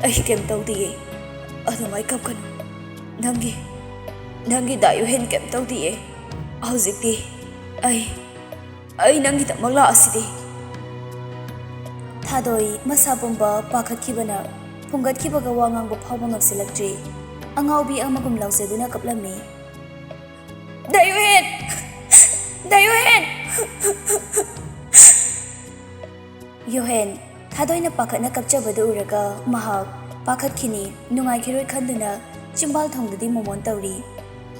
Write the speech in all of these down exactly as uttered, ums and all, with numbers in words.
ꯑꯩ ꯀꯩꯝ ꯇꯧꯗꯤꯌꯦ꯫ ꯑꯗꯨꯃꯥꯏ ꯀꯞꯀꯅꯨ꯫ ꯅꯪꯒꯤ, ꯅꯪꯒꯤ ꯗꯥ ꯌꯨꯍꯦꯟ ꯀꯩꯝ ꯇꯧꯗꯤꯌꯦ꯫ ꯍꯧꯖꯤꯛꯇꯤ ꯑꯩ, ꯑꯩ ꯅꯪꯒꯤꯗꯃꯛ ꯂꯥꯛꯑꯁꯤꯗꯤ꯫ ꯊꯥꯗꯣꯏ ꯃꯁꯥ ꯄꯨꯝꯕ ꯄꯥꯈꯠꯈꯤꯕꯅ ꯐꯨꯡꯒꯠꯈꯤꯕꯒ ꯋꯥ ꯉꯥꯡꯕ ꯐꯥꯎꯕ ꯉꯝꯁꯤꯜꯂꯛꯇ꯭ꯔꯦ꯫ ꯑꯉꯥꯎꯕꯤ ꯑꯃꯒꯨꯝ ꯂꯥꯎꯖꯗꯨꯅ ꯀꯞꯂꯝꯃꯤ꯫ "ꯗꯥ ꯌꯨꯍꯦꯟ! ꯗꯥ ꯌꯨꯍꯦꯟ!" ꯌꯨꯍꯦꯟ, ꯊꯥꯗꯣꯏꯅ ꯄꯥꯈꯠꯅ ꯀꯞꯆꯕꯗꯨ ꯎꯔꯒ ꯃꯍꯥꯛ ꯄꯥꯈꯠꯈꯤꯅꯤ, ꯅꯨꯡꯉꯥꯏꯈꯤꯔꯣꯏ ꯈꯟꯗꯨꯅ ꯆꯤꯝꯕꯥꯜ ꯊꯣꯡꯗꯗꯤ ꯃꯣꯃꯣꯟ ꯇꯧꯔꯤ꯫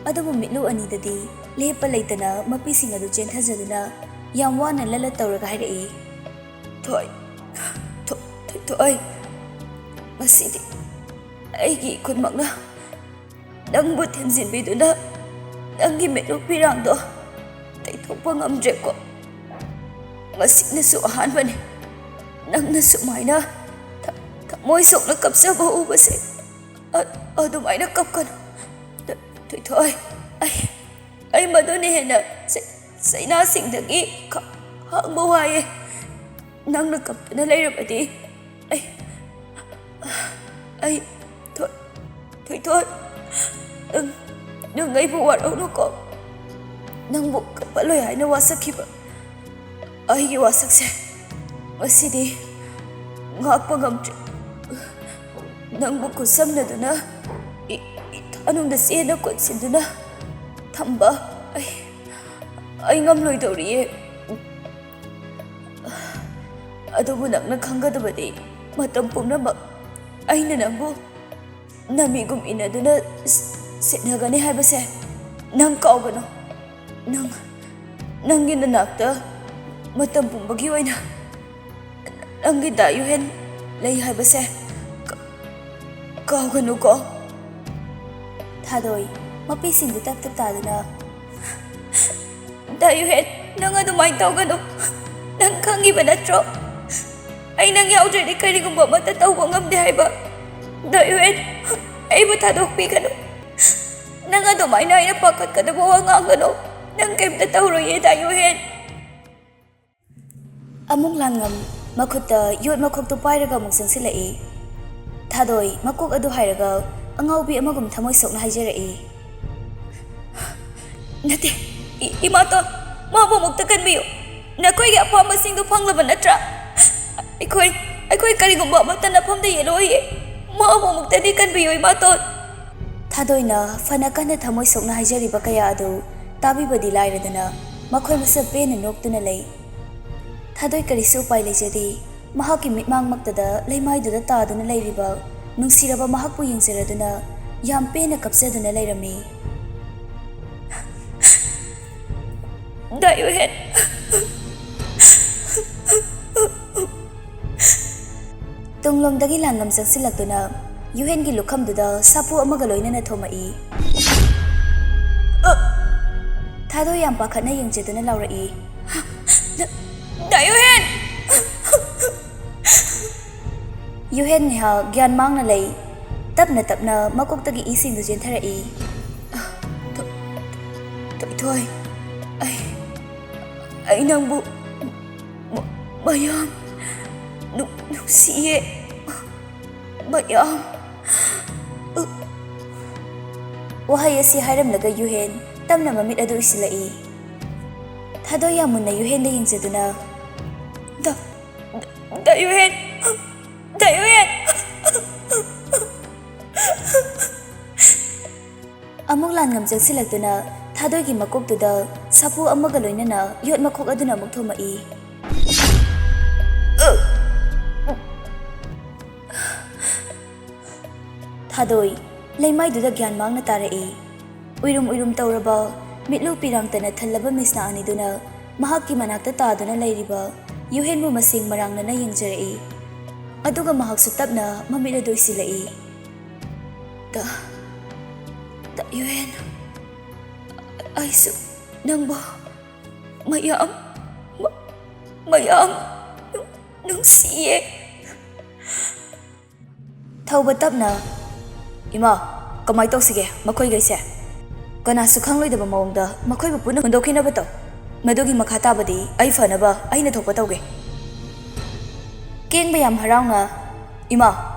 ꯑꯗꯨꯕꯨ ꯃꯤꯠꯂꯨ ꯑꯅꯤꯗꯗꯤ ꯂꯦꯞꯄ ꯂꯩꯇꯅ ꯃꯄꯤꯁꯤꯡ ꯑꯗꯨ ꯆꯦꯟꯊꯖꯗꯨꯅ ꯌꯥꯝ ꯋꯥꯅ ꯂꯠ ꯂꯠ ꯇꯧꯔꯒ ꯍꯥꯏꯔꯛꯏ, "ꯊꯣꯏ, ꯊꯣ-, ꯊꯣꯏ, ꯊꯣꯏ, ꯉꯁꯤꯗꯤ ꯑꯩꯒꯤ ꯏꯈꯨꯠꯃꯛꯅ ꯅꯪꯕꯨ ꯊꯦꯝꯖꯤꯟꯕꯤꯗꯨꯅ ꯅꯪꯒꯤ ꯃꯤꯠꯂꯨ ꯄꯤꯔꯥꯡꯗꯣ ꯇꯩꯊꯣꯛꯄ ꯉꯝꯗ꯭ꯔꯦꯀꯣ꯫ ꯉꯁꯤꯅꯁꯨ ꯑꯍꯥꯟꯕꯅꯤ ꯅꯪꯅ ꯁꯨꯃꯥꯏꯅ ꯊ-, ꯊꯃꯣꯏ ꯁꯣꯛꯅ ꯀꯞꯆꯕ ꯎꯕꯁꯦ꯫ ꯑ-, ꯑꯗꯨꯃꯥꯏꯅ ꯀꯞꯀꯅꯨ꯫ ꯊ-, ꯊꯣꯏꯊꯣꯏ, ꯑꯩ, ꯑꯩ ꯃꯗꯨꯅ ꯍꯦꯟꯅ ꯆꯩ-, ꯆꯩꯅꯥꯁꯤꯡꯗꯒꯤ ꯈ-, ꯈꯥꯡꯕ ꯋꯥꯏꯌꯦ꯫ ꯅꯪꯅ ꯀꯞꯇꯨꯅ ꯂꯩꯔꯕꯗꯤ ꯑꯩ, ꯑꯩ ꯊꯣꯏ-, ꯊꯣꯏꯊꯣꯏ, ꯅꯪ, ꯅꯪ ꯑꯩꯕꯨ ꯋꯥꯔꯧꯅꯨꯀꯣ꯫ ꯅꯪꯕꯨ ꯀꯞꯄꯜꯂꯣꯏ ꯍꯥꯏꯅ ꯋꯥꯁꯛꯈꯤꯕ ꯑꯩꯒꯤ ꯋꯥꯁꯛꯁꯦ ꯉꯁꯤꯗꯤ ꯉꯥꯛꯄ ꯉꯝꯗ꯭ꯔꯦ꯫ ꯅꯪꯕꯨ ꯈꯨꯠꯁꯝꯅꯗꯨꯅ ꯏ-, ꯏꯊꯥꯅꯨꯡꯗ ꯆꯦꯟꯅ ꯀꯣꯟꯁꯤꯟꯗꯨꯅ ꯊꯝꯕ ꯑꯩ, ꯑꯩ ꯉꯝꯂꯣꯏꯗꯧꯔꯤꯌꯦ꯫ ꯑꯗꯨꯕꯨ ꯅꯪꯅ ꯈꯪꯒꯗꯕꯗꯤ, ꯃꯇꯝ ꯄꯨꯝꯅꯃꯛ ꯑꯩꯅ ꯅꯪꯕꯨ ꯅꯃꯤꯒꯨꯝ ꯏꯟꯅꯗꯨꯅ ꯁ-, ꯁꯦꯟꯅꯒꯅꯤ ꯍꯥꯏꯕꯁꯦ ꯅꯪ ꯀꯥꯎꯒꯅꯨ꯫ ꯅꯪ, ꯅꯪꯒꯤ ꯅꯅꯥꯛꯇ ꯃꯇꯝ ꯄꯨꯝꯕꯒꯤ ꯑꯣꯏꯅ ꯅꯪꯒꯤ ꯗꯥ ꯌꯨꯍꯦꯟ ꯂꯩ ꯍꯥꯏꯕꯁꯦ ꯀ-, ꯀꯥꯎꯒꯅꯨꯀꯣ꯫" ꯊꯥꯗꯣꯏ, ꯃꯄꯤꯁꯤꯡꯗꯨ ꯇꯞ ꯇꯞ ꯇꯥꯗꯨꯅ, "ꯗꯥ ꯌꯨꯍꯦꯟ, ꯅꯪ ꯑꯗꯨꯃꯥꯏꯅ ꯇꯧꯒꯅꯨ꯫ ꯅꯪ ꯈꯪꯉꯤꯕ ꯅꯠꯇ꯭ꯔꯣ? ꯑꯩ ꯅꯪ ꯌꯥꯎꯗ꯭ꯔꯗꯤ ꯀꯔꯤꯒꯨꯝꯕ ꯑꯃꯠꯇ ꯇꯧꯕ ꯉꯝꯗꯦ ꯍꯥꯏꯕ꯫ ꯗꯥ ꯌꯨꯍꯦꯟ, ꯑꯩꯕꯨ ꯊꯥꯗꯣꯛꯄꯤꯒꯅꯨ꯫ ꯅꯪ ꯑꯗꯨꯃꯥꯏꯅ ꯑꯩꯅ ꯄꯥꯈꯠꯀꯗꯕ ꯋꯥ ꯉꯥꯡꯒꯅꯨ꯫ ꯅꯪ ꯀꯩꯝꯇ ꯇꯧꯔꯣꯏꯌꯦ, ꯗꯥ ꯌꯨꯍꯦꯟ꯫" ꯑꯃꯨꯛ ꯂꯥꯟꯉꯝ ꯃꯈꯨꯠꯇ ꯌꯣꯠ ꯃꯈꯣꯛꯇꯨ ꯄꯥꯏꯔꯒ ꯑꯃꯨꯛ ꯆꯪꯁꯤꯜꯂꯛꯏ꯫ ꯊꯥꯗꯣꯏ ꯃꯀꯣꯛ ꯑꯗꯨ ꯍꯥꯏꯔꯒ ꯑꯉꯥꯎꯕꯤ ꯑꯃꯒꯨꯝ ꯊꯃꯣꯏ ꯁꯣꯛꯅ ꯍꯥꯏꯖꯔꯛꯏ꯫ "ꯅꯠꯇꯦ, ꯏ-, ꯏꯃꯥꯇꯣꯟ, ꯃꯥꯕꯨ ꯑꯃꯨꯛꯇ ꯀꯟꯕꯤꯌꯨ꯫ ꯅꯈꯣꯏꯒꯤ ꯑꯄꯥꯝꯕꯁꯤꯡꯗꯨ ꯐꯪꯂꯕ ꯅꯠꯇ꯭ꯔꯥ? ꯑꯩꯈꯣꯏ, ꯑꯩꯈꯣꯏ ꯀꯔꯤꯒꯨꯝꯕ ꯑꯃꯠꯇ ꯅꯐꯝꯗ ꯌꯦꯜꯂꯣꯏꯌꯦ꯫ ꯃꯥꯕꯨ ꯑꯃꯨꯛꯇꯗꯤ ꯀꯟꯕꯤꯌꯨ, ꯏꯃꯥꯇꯣꯟ꯫" ꯊꯥꯗꯣꯏꯅ ꯐꯅ ꯀꯟꯅ ꯊꯃꯣꯏ ꯁꯣꯛꯅ ꯍꯥꯏꯖꯔꯤꯕ ꯀꯌꯥ ꯑꯗꯨ ꯇꯥꯕꯤꯕꯗꯤ ꯂꯥꯏꯔꯗꯅ, ꯃꯈꯣꯏ ꯃꯁꯦꯜ ꯄꯦꯟꯅ ꯅꯣꯛꯇꯨꯅ ꯂꯩ꯫ ꯊꯥꯗꯣꯏ ꯀꯔꯤꯁꯨ ꯎꯄꯥꯏ ꯂꯩꯖꯗꯦ꯫ ꯃꯍꯥꯛꯀꯤ ꯃꯤꯠꯃꯥꯡꯃꯛꯇꯗ ꯂꯩꯃꯥꯏꯗꯨꯗ ꯇꯥꯗꯨꯅ ꯂꯩꯔꯤꯕ ꯅꯨꯡꯁꯤꯔꯕ ꯃꯍꯥꯛꯄꯨ ꯌꯦꯡꯖꯔꯗꯨꯅ ꯌꯥꯝ ꯄꯦꯟꯅ ꯀꯞꯆꯗꯨꯅ ꯂꯩꯔꯝꯃꯤ꯫ ꯗꯥ ꯌꯨꯍꯦꯟ꯫ ꯇꯨꯡꯂꯣꯝꯗꯒꯤ ꯂꯥꯟꯉꯝ ꯆꯪꯁꯤꯜꯂꯛꯇꯨꯅ ꯌꯨꯍꯦꯟꯒꯤ ꯂꯨꯈꯝꯗꯨꯗ ꯁꯥꯐꯨ ꯑꯃꯒ ꯂꯣꯏꯅꯅ ꯊꯣꯝꯃꯛꯏ꯫ ꯊꯥꯗꯣꯏ ꯌꯥꯝ ꯄꯥꯈꯠꯅ ꯌꯦꯡꯖꯗꯨꯅ ꯂꯥꯎꯔꯛꯏ꯫ ꯗꯥ, ꯗꯥ ꯌꯨꯍꯦꯟ! ꯌꯨꯍꯦꯟ ꯉꯥꯏꯍꯥꯛ ꯒ꯭ꯌꯥꯟ ꯃꯥꯡꯅ ꯂꯩ꯫ ꯇꯞꯅ ꯇꯞꯅ ꯃꯀꯣꯛꯇꯒꯤ ꯏꯁꯤꯡꯗꯨ ꯆꯦꯟꯊꯔꯛꯏ꯫ ꯊꯣ-, ꯊꯣꯏꯊꯣꯏ, ꯑꯩ, ꯑꯩ ꯅꯪꯕꯨ ꯃ-, ꯃꯌꯥꯝ ꯅꯨꯡ-, ꯅꯨꯡꯁꯤꯌꯦ꯫ ꯃꯌꯥꯝ꯫ ꯋꯥꯍꯩ ꯑꯁꯤ ꯍꯥꯏꯔꯝꯂꯒ ꯌꯨꯍꯦꯟ ꯇꯞꯅ ꯃꯃꯤꯠ ꯑꯗꯨ ꯎꯏꯁꯤꯜꯂꯛꯏ꯫ ꯊꯥꯗꯣꯏ ꯌꯥꯝ ꯃꯨꯟꯅ ꯌꯨꯍꯦꯟꯗ ꯌꯦꯡꯖꯗꯨꯅ, "ꯗ-, ꯗ-, ꯗ ꯌꯨꯍꯦꯟ! ꯗ ꯌꯨꯍꯦꯟ!" ꯑꯃꯨꯛ ꯂꯥꯟꯉꯝ ꯆꯪꯁꯤꯜꯂꯛꯇꯨꯅ ꯊꯥꯗꯣꯏꯒꯤ ꯃꯀꯣꯛꯇꯨꯗ ꯁꯥꯐꯨ ꯑꯃꯒ ꯂꯣꯏꯅꯅ ꯌꯣꯠ ꯃꯈꯣꯛ ꯑꯗꯨꯅ ꯑꯃꯨꯛ ꯊꯣꯝꯃꯛꯏ꯫ ꯊꯥꯗꯣꯏ ꯂꯩꯃꯥꯏꯗꯨꯗ ꯒ꯭ꯌꯥꯟ ꯃꯥꯡꯅ ꯇꯥꯔꯛꯏ꯫ ꯎꯏꯔꯨꯝ ꯎꯏꯔꯨꯝ ꯇꯧꯔꯕ, ꯃꯤꯠꯂꯨ ꯄꯤꯔꯥꯡꯇꯅ ꯊꯜꯂꯕ ꯃꯤꯁꯅꯥ ꯑꯅꯤꯗꯨꯅ ꯃꯍꯥꯛꯀꯤ ꯃꯅꯥꯛꯇ ꯇꯥꯗꯨꯅ ꯂꯩꯔꯤꯕ ꯌꯨꯍꯦꯟꯕꯨ ꯃꯁꯦꯡ ꯃꯔꯥꯡꯅꯅ ꯌꯦꯡꯖꯔꯛꯏ꯫ ꯑꯗꯨꯒ ꯃꯍꯥꯛꯁꯨ ꯇꯞꯅ ꯃꯃꯤꯠ ꯑꯗꯨ ꯎꯏꯁꯤꯜꯂꯛꯏ꯫ ꯗ-, ꯗ ꯌꯨꯍꯦꯟ, ꯑꯩꯁꯨ ꯅꯪꯕꯨ ꯃꯌꯥꯝ, ꯃ-, ꯃꯌꯥꯝ ꯅꯨꯡ-, ꯅꯨꯡꯁꯤꯌꯦ꯫ ꯊꯧꯕ ꯇꯞꯅ, "ꯏꯃꯥ, ꯀꯃꯥꯏ ꯇꯧꯁꯤꯒꯦ ꯃꯈꯣꯏꯈꯩꯁꯦ? ꯀꯅꯥꯁꯨ ꯈꯪꯂꯣꯏꯗꯕ ꯃꯑꯣꯡꯗ ꯃꯈꯣꯏꯕꯨ ꯄꯨꯟꯅ ꯍꯨꯟꯗꯣꯛꯈꯤꯅꯕ ꯇꯧ꯫ ꯃꯗꯨꯒꯤ ꯃꯈꯥ ꯇꯥꯕꯗꯤ ꯑꯩ ꯐꯅꯕ ꯑꯩꯅ ꯊꯣꯛꯄ ꯇꯧꯒꯦ꯫" ꯀꯦꯡꯕ ꯌꯥꯝ ꯍꯔꯥꯎꯅ, "ꯏꯃꯥ,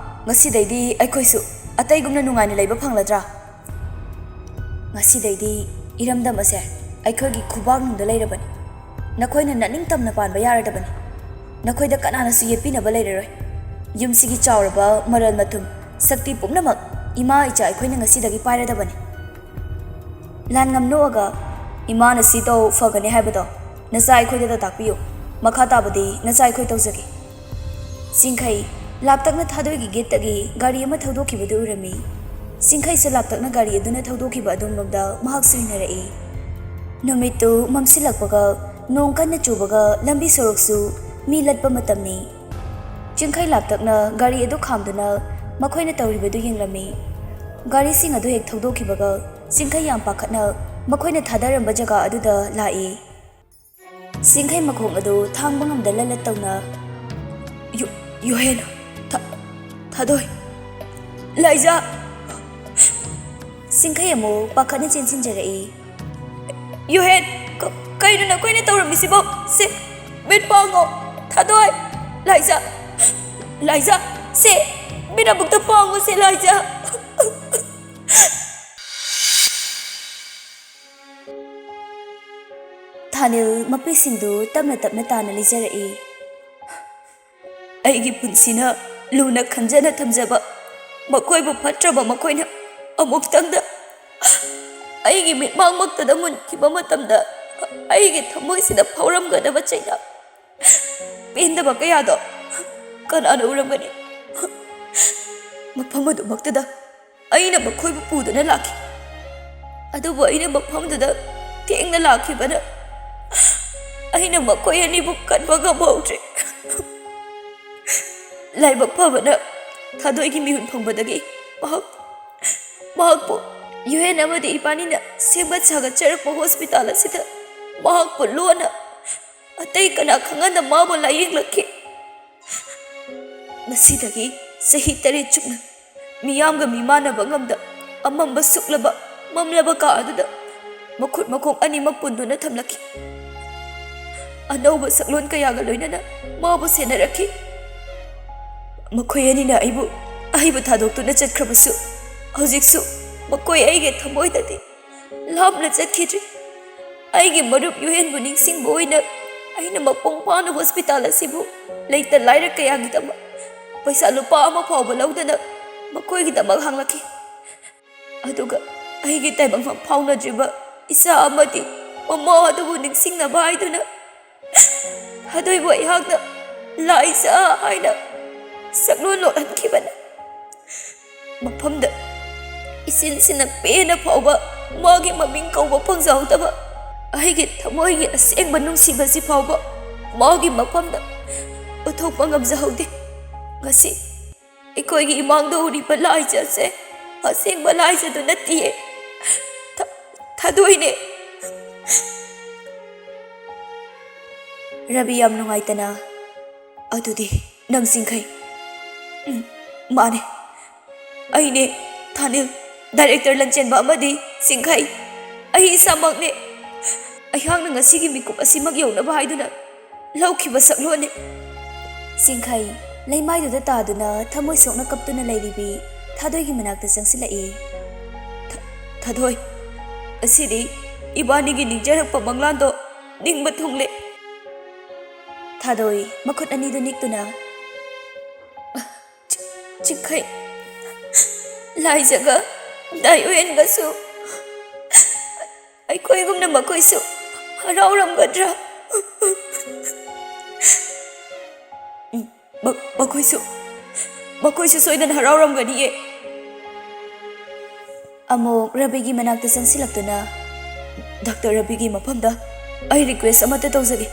ꯉꯁꯤꯗꯩꯗꯤ ꯑꯩꯈꯣꯏꯁꯨ ꯑꯇꯩꯒꯨꯝꯅ ꯅꯨꯡꯉꯥꯏꯅ ꯂꯩꯕ ꯐꯪꯂꯗ꯭ꯔꯥ? ꯉꯁꯤꯗꯩꯗꯤ ꯏꯔꯝꯗꯝ ꯑꯁꯦ ꯑꯩꯈꯣꯏꯒꯤ ꯈꯨꯕꯥꯛꯅꯨꯡꯗ ꯂꯩꯔꯕꯅꯤ꯫ ꯅꯈꯣꯏꯅ ꯅꯅꯤꯡꯇꯝꯅ ꯄꯥꯟꯕ ꯌꯥꯔꯗꯕꯅꯤ꯫ ꯅꯈꯣꯏꯗ ꯀꯅꯥꯅꯁꯨ ꯌꯦꯠꯄꯤꯅꯕ ꯂꯩꯔꯔꯣꯏ꯫ ꯌꯨꯝꯁꯤꯒꯤ ꯆꯥꯎꯔꯕ ꯃꯔꯜ ꯃꯊꯨꯝ, ꯁꯛꯇꯤ ꯄꯨꯝꯅꯃꯛ ꯏꯃꯥ ꯏꯆꯥ ꯑꯩꯈꯣꯏꯅ ꯉꯁꯤꯗꯒꯤ ꯄꯥꯏꯔꯗꯕꯅꯤ꯫ ꯂꯥꯟꯉꯝ ꯅꯣꯛꯑꯒ, "ꯏꯃꯥꯅ ꯁꯤ ꯇꯧ ꯐꯒꯅꯤ ꯍꯥꯏꯕꯗꯣ ꯅꯆꯥ ꯑꯩꯈꯣꯏꯗ ꯇꯥꯛꯄꯤꯌꯨ꯫ ꯃꯈꯥ ꯇꯥꯕꯗꯤ ꯅꯆꯥ ꯑꯩꯈꯣꯏ ꯇꯧꯖꯒꯦ꯫" ꯆꯤꯡꯈꯩ ꯂꯥꯞꯇꯛꯅ ꯊꯥꯗꯣꯏꯒꯤ ꯒꯦꯠꯇꯒꯤ ꯒꯥꯔꯤ ꯑꯃ ꯊꯧꯗꯣꯛꯈꯤꯕꯗꯨ ꯎꯔꯝꯃꯤ꯫ ꯆꯤꯡꯈꯩꯁꯨ ꯂꯥꯞꯇꯛꯅ ꯒꯥꯔꯤ ꯑꯗꯨꯅ ꯊꯧꯗꯣꯛꯈꯤꯕ ꯑꯗꯣꯝꯂꯣꯝꯗ ꯃꯍꯥꯛꯁꯨ ꯏꯟꯅꯔꯛꯏ꯫ ꯅꯨꯃꯤꯠꯇꯨ ꯃꯝꯁꯤꯜꯂꯛꯄꯒ ꯅꯣꯡ ꯀꯟꯅ ꯆꯨꯕꯒ ꯂꯝꯕꯤ ꯁꯣꯔꯣꯛꯁꯨ ꯃꯤ ꯂꯠꯄ ꯃꯇꯝꯅꯤ꯫ ꯆꯤꯡꯈꯩ ꯂꯥꯞꯇꯛꯅ ꯒꯥꯔꯤ ꯑꯗꯨ ꯈꯥꯝꯗꯨꯅ ꯃꯈꯣꯏꯅ ꯇꯧꯔꯤꯕꯗꯨ ꯌꯦꯡꯂꯝꯃꯤ꯫ ꯒꯥꯔꯤꯁꯤꯡ ꯑꯗꯨ ꯍꯦꯛ ꯊꯧꯗꯣꯛꯈꯤꯕꯒ ꯆꯤꯡꯈꯩ ꯌꯥꯝ ꯄꯥꯈꯠꯅ ꯃꯈꯣꯏꯅ ꯊꯥꯗꯔꯝꯕ ꯖꯒꯥ ꯑꯗꯨꯗ ꯂꯥꯛꯏ꯫ ꯆꯤꯡꯈꯩ ꯃꯈꯣꯡ ꯑꯗꯨ ꯊꯥꯡꯕ ꯉꯝꯗ ꯂꯜꯂꯠ ꯇꯧꯅ, "ꯌꯨ-, ꯌꯨꯍꯦꯟ, ꯊ-, ꯊꯥꯗꯣꯏ, ꯂꯥꯏꯖꯥ!" ꯆꯤꯡꯈꯩ ꯑꯃꯨꯛ ꯄꯥꯈꯠꯅ ꯆꯦꯟꯁꯤꯟꯖꯔꯛꯏ꯫ "ꯌꯨꯍꯦꯟ, ꯀ-, ꯀꯩꯅꯣ ꯅꯈꯣꯏꯅ ꯇꯧꯔꯝꯃꯤꯁꯤꯕꯣ? ꯁꯦ, ꯃꯤꯠ ꯄꯥꯡꯉꯣ, ꯊꯥꯗꯣꯏ, ꯂꯥꯏꯖꯥ, ꯂꯥꯏꯖꯥ, ꯁꯦ, ꯃꯤꯠ ꯑꯃꯨꯛꯇ ꯄꯥꯡꯉꯣ ꯁꯦ, ꯂꯥꯏꯖꯥ!" ꯊꯥꯅꯤꯜ ꯃꯄꯤꯁꯤꯡꯗꯨ ꯇꯞꯅ ꯇꯞꯅ ꯇꯥꯅ ꯂꯤꯖꯔꯛꯏ꯫ "ꯑꯩꯒꯤ ꯄꯨꯟꯁꯤꯅ ꯂꯨꯅ ꯈꯟꯖꯅ ꯊꯝꯖꯕ ꯃꯈꯣꯏꯕꯨ ꯐꯠꯇ꯭ꯔꯕ ꯃꯈꯣꯏꯅ ꯑꯃꯨꯛꯇꯪꯗ ꯑꯩꯒꯤ ꯃꯤꯠꯃꯥꯡꯃꯛꯇꯗ ꯃꯨꯟꯈꯤꯕ ꯃꯇꯝꯗ ꯑꯩꯒꯤ ꯊꯃꯣꯏꯁꯤꯗ ꯐꯥꯎꯔꯝꯒꯗꯕ ꯆꯩꯅꯥ ꯄꯦꯟꯗꯕ ꯀꯌꯥꯗꯣ ꯀꯅꯥꯅ ꯎꯔꯝꯒꯅꯤ? ꯃꯐꯝ ꯑꯗꯨꯃꯛꯇꯗ ꯑꯩꯅ ꯃꯈꯣꯏꯕꯨ ꯄꯨꯗꯨꯅ ꯂꯥꯛꯈꯤ꯫ ꯑꯗꯨꯕꯨ ꯑꯩꯅ ꯃꯐꯝꯗꯨꯗ ꯊꯦꯡꯅ ꯂꯥꯛꯈꯤꯕꯅ ꯑꯩꯅ ꯃꯈꯣꯏ ꯑꯅꯤꯕꯨ ꯀꯟꯕ ꯉꯝꯍꯧꯗ꯭ꯔꯦ꯫" ꯂꯥꯏꯕꯛ ꯐꯕꯅ ꯊꯥꯗꯣꯏꯒꯤ ꯃꯤꯍꯨꯟ ꯐꯪꯕꯗꯒꯤ ꯃꯍꯥꯛ, ꯃꯍꯥꯛꯄꯨ ꯌꯨꯍꯦꯟ ꯑꯃꯗꯤ ꯏꯕꯥꯅꯤꯅ ꯁꯦꯝꯒꯠ ꯁꯥꯒꯠꯆꯔꯛꯄ ꯍꯣꯁꯄꯤꯇꯥꯜ ꯑꯁꯤꯗ ꯃꯍꯥꯛꯄꯨ ꯂꯣꯟꯅ ꯑꯇꯩ ꯀꯅꯥ ꯈꯪꯍꯟꯗ ꯃꯥꯕꯨ ꯂꯥꯌꯦꯡꯂꯛꯈꯤ꯫ ꯉꯁꯤꯗꯒꯤ ꯆꯍꯤ ꯇꯔꯦꯠ ꯆꯨꯞꯅ ꯃꯤꯌꯥꯝꯒ ꯃꯤꯃꯥꯟꯅꯕ ꯉꯝꯗ ꯑꯃꯝꯕ ꯁꯨꯛꯂꯕ ꯃꯝꯂꯕ ꯀꯥ ꯑꯗꯨꯗ ꯃꯈꯨꯠ ꯃꯈꯣꯡ ꯑꯅꯤꯃꯛ ꯄꯨꯟꯗꯨꯅ ꯊꯝꯂꯛꯈꯤ꯫ ꯑꯅꯧꯕ ꯁꯛꯂꯣꯟ ꯀꯌꯥꯒ ꯂꯣꯏꯅꯅ ꯃꯥꯕꯨ ꯁꯦꯟꯅꯔꯛꯈꯤ꯫ ꯃꯈꯣꯏ ꯑꯅꯤꯅ ꯑꯩꯕꯨ ꯑꯩꯕꯨ ꯊꯥꯗꯣꯛꯇꯨꯅ ꯆꯠꯈ꯭ꯔꯕꯁꯨ, ꯍꯧꯖꯤꯛꯁꯨ ꯃꯈꯣꯏ ꯑꯩꯒꯤ ꯊꯃꯣꯏꯗꯗꯤ ꯂꯥꯞꯅ ꯆꯠꯈꯤꯗ꯭ꯔꯤ꯫ ꯑꯩꯒꯤ ꯃꯔꯨꯞ ꯌꯨꯍꯦꯟꯕꯨ ꯅꯤꯡꯁꯤꯡꯕ ꯑꯣꯏꯅ ꯑꯩꯅ ꯃꯄꯨꯡ ꯐꯥꯅ ꯍꯣꯁꯄꯤꯇꯥꯜ ꯑꯁꯤꯕꯨ ꯂꯩꯇ ꯂꯥꯏꯔ ꯀꯌꯥꯒꯤꯗꯃꯛ ꯄꯩꯁꯥ ꯂꯨꯄꯥ ꯑꯃ ꯐꯥꯎꯕ ꯂꯧꯗꯅ ꯃꯈꯣꯏꯒꯤꯗꯃꯛ ꯍꯥꯡꯂꯛꯈꯤ꯫ ꯑꯗꯨꯒ ꯑꯩꯒꯤ ꯇꯥꯏꯕꯪ ꯐꯥꯎꯅꯗ꯭ꯔꯤꯕ ꯏꯆꯥ ꯑꯃꯗꯤ ꯃꯃꯥ ꯑꯗꯨꯕꯨ ꯅꯤꯡꯁꯤꯡꯅꯕ ꯍꯥꯏꯗꯨꯅ ꯊꯥꯗꯣꯏꯕꯨ ꯑꯩꯍꯥꯛꯅ ꯂꯥꯏꯖ ꯍꯥꯏꯅ ꯁꯛꯂꯣꯟ ꯂꯣꯟꯍꯟꯈꯤꯕꯅꯤ꯫ ꯃꯐꯝꯗ ꯏꯆꯤꯟꯁꯤꯅ ꯄꯦꯟꯅ ꯐꯥꯎꯕ ꯃꯥꯒꯤ ꯃꯃꯤꯡ ꯀꯧꯕ ꯐꯪꯖꯍꯧꯗꯕ ꯑꯩꯒꯤ ꯊꯃꯣꯏꯒꯤ ꯑꯁꯦꯡꯕ ꯅꯨꯡꯁꯤꯕꯁꯤ ꯐꯥꯎꯕ ꯃꯥꯒꯤ ꯃꯐꯝꯗ ꯎꯠꯊꯣꯛꯄ ꯉꯝꯖꯍꯧꯗꯦ꯫ ꯉꯁꯤ ꯑꯩꯈꯣꯏꯒꯤ ꯏꯃꯥꯡꯗ ꯎꯔꯤꯕ ꯂꯥꯏꯖ ꯑꯁꯦ ꯑꯁꯦꯡꯕ ꯂꯥꯏꯖꯗꯨ ꯅꯠꯇꯤꯌꯦ꯫ ꯊ-, ꯊꯥꯗꯣꯏꯅꯦ꯫ ꯔꯕꯤ ꯌꯥꯝ ꯅꯨꯡꯉꯥꯏꯇꯅ, "ꯑꯗꯨꯗꯤ ꯅꯪ ꯆꯤꯡꯈꯩ?" "ꯎꯝ, ꯃꯥꯅꯦ꯫ ꯑꯩꯅꯦ ꯊꯥꯅꯤꯜ, ꯗꯥꯏꯔꯦꯛꯇꯔ ꯂꯟꯆꯦꯟꯕ ꯑꯃꯗꯤ ꯆꯤꯡꯈꯩ꯫ ꯑꯩ ꯏꯁꯥꯃꯛꯅꯦ꯫ ꯑꯩꯍꯥꯛꯅ ꯉꯁꯤꯒꯤ ꯃꯤꯀꯨꯞ ꯑꯁꯤꯃꯛ ꯌꯧꯅꯕ ꯍꯥꯏꯗꯨꯅ ꯂꯧꯈꯤꯕ ꯁꯛꯂꯣꯟꯅꯤ꯫" ꯆꯤꯡꯈꯩ ꯂꯩꯃꯥꯏꯗꯨꯗ ꯇꯥꯗꯨꯅ ꯊꯃꯣꯏ ꯁꯣꯛꯅ ꯀꯞꯇꯨꯅ ꯂꯩꯔꯤꯕꯤ ꯊꯥꯗꯣꯏꯒꯤ ꯃꯅꯥꯛꯇ ꯆꯪꯁꯤꯜꯂꯛꯏ꯫ "ꯊ-, ꯊꯥꯗꯣꯏ, ꯉꯁꯤꯗꯤ ꯏꯕꯥꯅꯤꯒꯤ ꯅꯤꯡꯖꯔꯛꯄ ꯃꯪꯂꯥꯟꯗꯣ ꯅꯤꯡꯕ ꯊꯨꯡꯂꯦ꯫" ꯊꯥꯗꯣꯏ ꯃꯈꯨꯠ ꯑꯅꯤꯗꯨ ꯅꯤꯛꯇꯨꯅ, "ꯆꯤ-, ꯆꯤꯡꯈꯩ, ꯂꯥꯏꯖꯒ ꯗꯥꯏ ꯎꯌꯦꯟꯒꯁꯨ ꯑꯩꯈꯣꯏꯒꯨꯝꯅ ꯃꯈꯣꯏꯁꯨ ꯍꯔꯥꯎꯔꯝꯒꯗ꯭ꯔꯥ?" "ꯎꯝ, ꯃ-, ꯃꯈꯣꯏꯁꯨ, ꯃꯈꯣꯏꯁꯨ ꯁꯣꯏꯗꯅ ꯍꯔꯥꯎꯔꯝꯒꯅꯤꯌꯦ꯫" ꯑꯃꯨꯛ ꯔꯕꯤꯒꯤ ꯃꯅꯥꯛꯇ ꯆꯪꯁꯤꯜꯂꯛꯇꯨꯅ, "ꯗꯥꯛꯇꯔ ꯔꯕꯤꯒꯤ ꯃꯐꯝꯗ ꯑꯩ ꯔꯤꯀ꯭ꯋꯦꯁ ꯑꯃꯠꯇ ꯇꯧꯖꯒꯦ꯫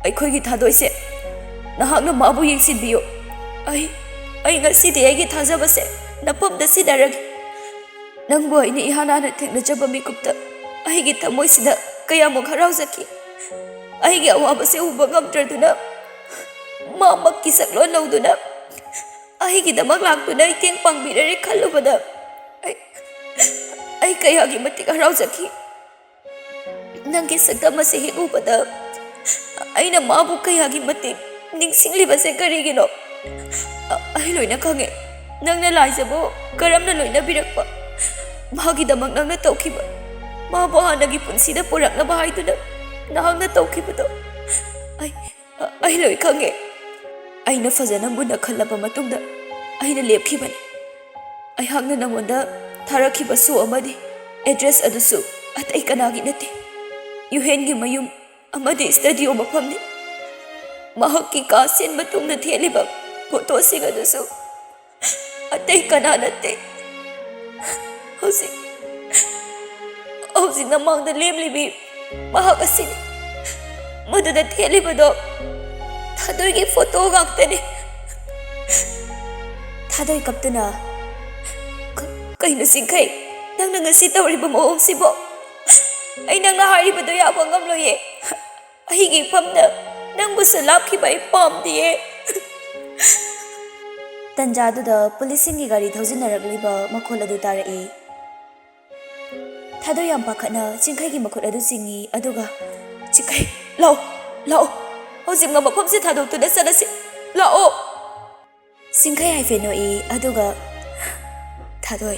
ꯑꯩꯈꯣꯏꯒꯤ ꯊꯥꯗꯣꯏꯁꯦ ꯅꯍꯥꯛꯅ ꯃꯥꯕꯨ ꯌꯦꯡꯁꯤꯟꯕꯤꯌꯨ꯫ ꯑꯩ, ꯑꯩ ꯉꯁꯤꯗꯤ ꯑꯩꯒꯤ ꯊꯥꯖꯕꯁꯦ ꯅꯐꯝꯗ ꯁꯤꯟꯅꯔꯒꯦ꯫ ꯅꯪꯕꯨ ꯑꯩꯅ ꯏꯍꯥꯟ ꯍꯥꯟꯅ ꯊꯦꯡꯅꯖꯕ ꯃꯤꯀꯨꯞꯇ ꯑꯩꯒꯤ ꯊꯃꯣꯏꯁꯤꯗ ꯀꯌꯥꯃꯨꯛ ꯍꯔꯥꯎꯖꯈꯤ꯫ ꯑꯩꯒꯤ ꯑꯋꯥꯕꯁꯦ ꯎꯕ ꯉꯝꯗ꯭ꯔꯗꯨꯅ ꯃꯥꯃꯛꯀꯤ ꯁꯛꯂꯣꯟ ꯂꯧꯗꯨꯅ ꯑꯩꯒꯤꯗꯃꯛ ꯂꯥꯛꯇꯨꯅ ꯃꯇꯦꯡ ꯄꯥꯡꯕꯤꯔꯔꯦ ꯈꯜꯂꯨꯕꯗ ꯑꯩ, ꯑꯩ ꯀꯌꯥꯒꯤ ꯃꯇꯤꯛ ꯍꯔꯥꯎꯖꯈꯤ꯫ ꯅꯪꯒꯤ ꯁꯛꯇꯝ ꯑꯁꯤ ꯍꯦꯛ ꯎꯕꯗ ꯑꯩꯅ ꯃꯥꯕꯨ ꯀꯌꯥꯒꯤ ꯃꯇꯤꯛ ꯅꯤꯡꯁꯤꯡꯂꯤꯕꯁꯦ ꯀꯔꯤꯒꯤꯅꯣ? ꯑ-, ꯑꯩ ꯂꯣꯏꯅ ꯈꯪꯉꯦ꯫ ꯅꯪꯅ ꯂꯥꯏꯖꯕꯨ ꯀꯔꯝꯅ ꯂꯣꯏꯅꯕꯤꯔꯛꯄ? ꯃꯍꯥꯛꯀꯤꯗꯃꯛ ꯅꯪꯅ ꯇꯧꯈꯤꯕ, ꯃꯍꯥꯛꯄꯨ ꯍꯥꯟꯅꯒꯤ ꯄꯨꯟꯁꯤꯗ ꯄꯨꯔꯛꯅꯕ ꯍꯥꯏꯗꯨꯅ ꯅꯍꯥꯛꯅ ꯇꯧꯈꯤꯕꯗꯣ ꯑꯩ, ꯑꯩ ꯂꯣꯏ ꯈꯪꯉꯦ꯫ ꯑꯩꯅ ꯐꯖꯅ ꯃꯨꯟꯅ ꯈꯜꯂꯕ ꯃꯇꯨꯡꯗ ꯑꯩꯅ ꯂꯦꯞꯈꯤꯕꯅꯤ꯫ ꯑꯩꯍꯥꯛꯅ ꯅꯉꯣꯟꯗ ꯊꯥꯔꯛꯈꯤꯕ ꯁꯣ ꯑꯃꯗꯤ ꯑꯦꯗ꯭ꯔꯦꯁ ꯑꯗꯨꯁꯨ ꯑꯇꯩ ꯀꯅꯥꯒꯤ ꯅꯠꯇꯦ, ꯌꯨꯍꯦꯟꯒꯤ ꯃꯌꯨꯝ ꯑꯃꯗꯤ ꯁ꯭ꯇꯨꯗꯤꯑꯣ ꯃꯐꯝꯅꯤ꯫ ꯃꯍꯥꯛꯀꯤ ꯀꯥ ꯁꯤꯟꯕ ꯇꯨꯡꯗ ꯊꯦꯠꯂꯤꯕ ꯐꯣꯇꯣꯁꯤꯡ ꯑꯗꯨꯁꯨ ꯑꯇꯩ ꯀꯅꯥ ꯅꯠꯇꯦ, ꯍꯧꯖꯤꯛ, ꯍꯧꯖꯤꯛ ꯅꯃꯥꯡꯗ ꯂꯦꯝꯂꯤꯕꯤ ꯃꯍꯥꯛ ꯑꯁꯤꯅꯤ꯫ ꯃꯗꯨꯗ ꯊꯦꯠꯂꯤꯕꯗꯣ ꯊꯥꯗꯣꯏꯒꯤ ꯐꯣꯇꯣ ꯉꯥꯛꯇꯅꯤ꯫ ꯊꯥꯗꯣꯏ ꯀꯞꯇꯨꯅ, "ꯀ-, ꯀꯩꯅꯣ ꯆꯤꯡꯈꯩ, ꯅꯪꯅ ꯉꯁꯤ ꯇꯧꯔꯤꯕ ꯃꯑꯣꯡꯁꯤꯕꯣ? ꯑꯩ ꯅꯪꯅ ꯍꯥꯏꯔꯤꯕꯗꯣ ꯌꯥꯕ ꯉꯝꯂꯣꯏꯌꯦ꯫ ꯑꯩꯒꯤ ꯏꯐꯝꯗ ꯅꯪꯕꯨꯁꯨ ꯂꯥꯞꯈꯤꯕ ꯑꯩ ꯄꯥꯝꯗꯤꯌꯦ꯫" ꯇꯟꯖꯥꯗꯨꯗ ꯄꯨꯂꯤꯁꯁꯤꯡꯒꯤ ꯒꯥꯔꯤ ꯊꯧꯖꯤꯟꯅꯔꯛꯂꯤꯕ ꯃꯈꯣꯜ ꯑꯗꯨ ꯇꯥꯔꯛꯏ꯫ ꯊꯥꯗꯣꯏ ꯌꯥꯝ ꯄꯥꯈꯠꯅ ꯆꯤꯡꯈꯩꯒꯤ ꯃꯈꯨꯠ ꯑꯗꯨ ꯆꯤꯡꯏ, ꯑꯗꯨꯒ, "ꯆꯤꯡꯈꯩ, ꯂꯥꯛꯑꯣ, ꯂꯥꯛꯑꯣ, ꯍꯧꯖꯤꯛꯃꯛ ꯃꯐꯝꯁꯤ ꯊꯥꯗꯣꯛꯇꯨꯅ ꯆꯠꯂꯁꯤ, ꯂꯥꯛꯑꯣ꯫" ꯆꯤꯡꯈꯩ ꯍꯥꯏꯐꯦꯠ ꯅꯣꯛꯏ, ꯑꯗꯨꯒ, "ꯊꯥꯗꯣꯏ,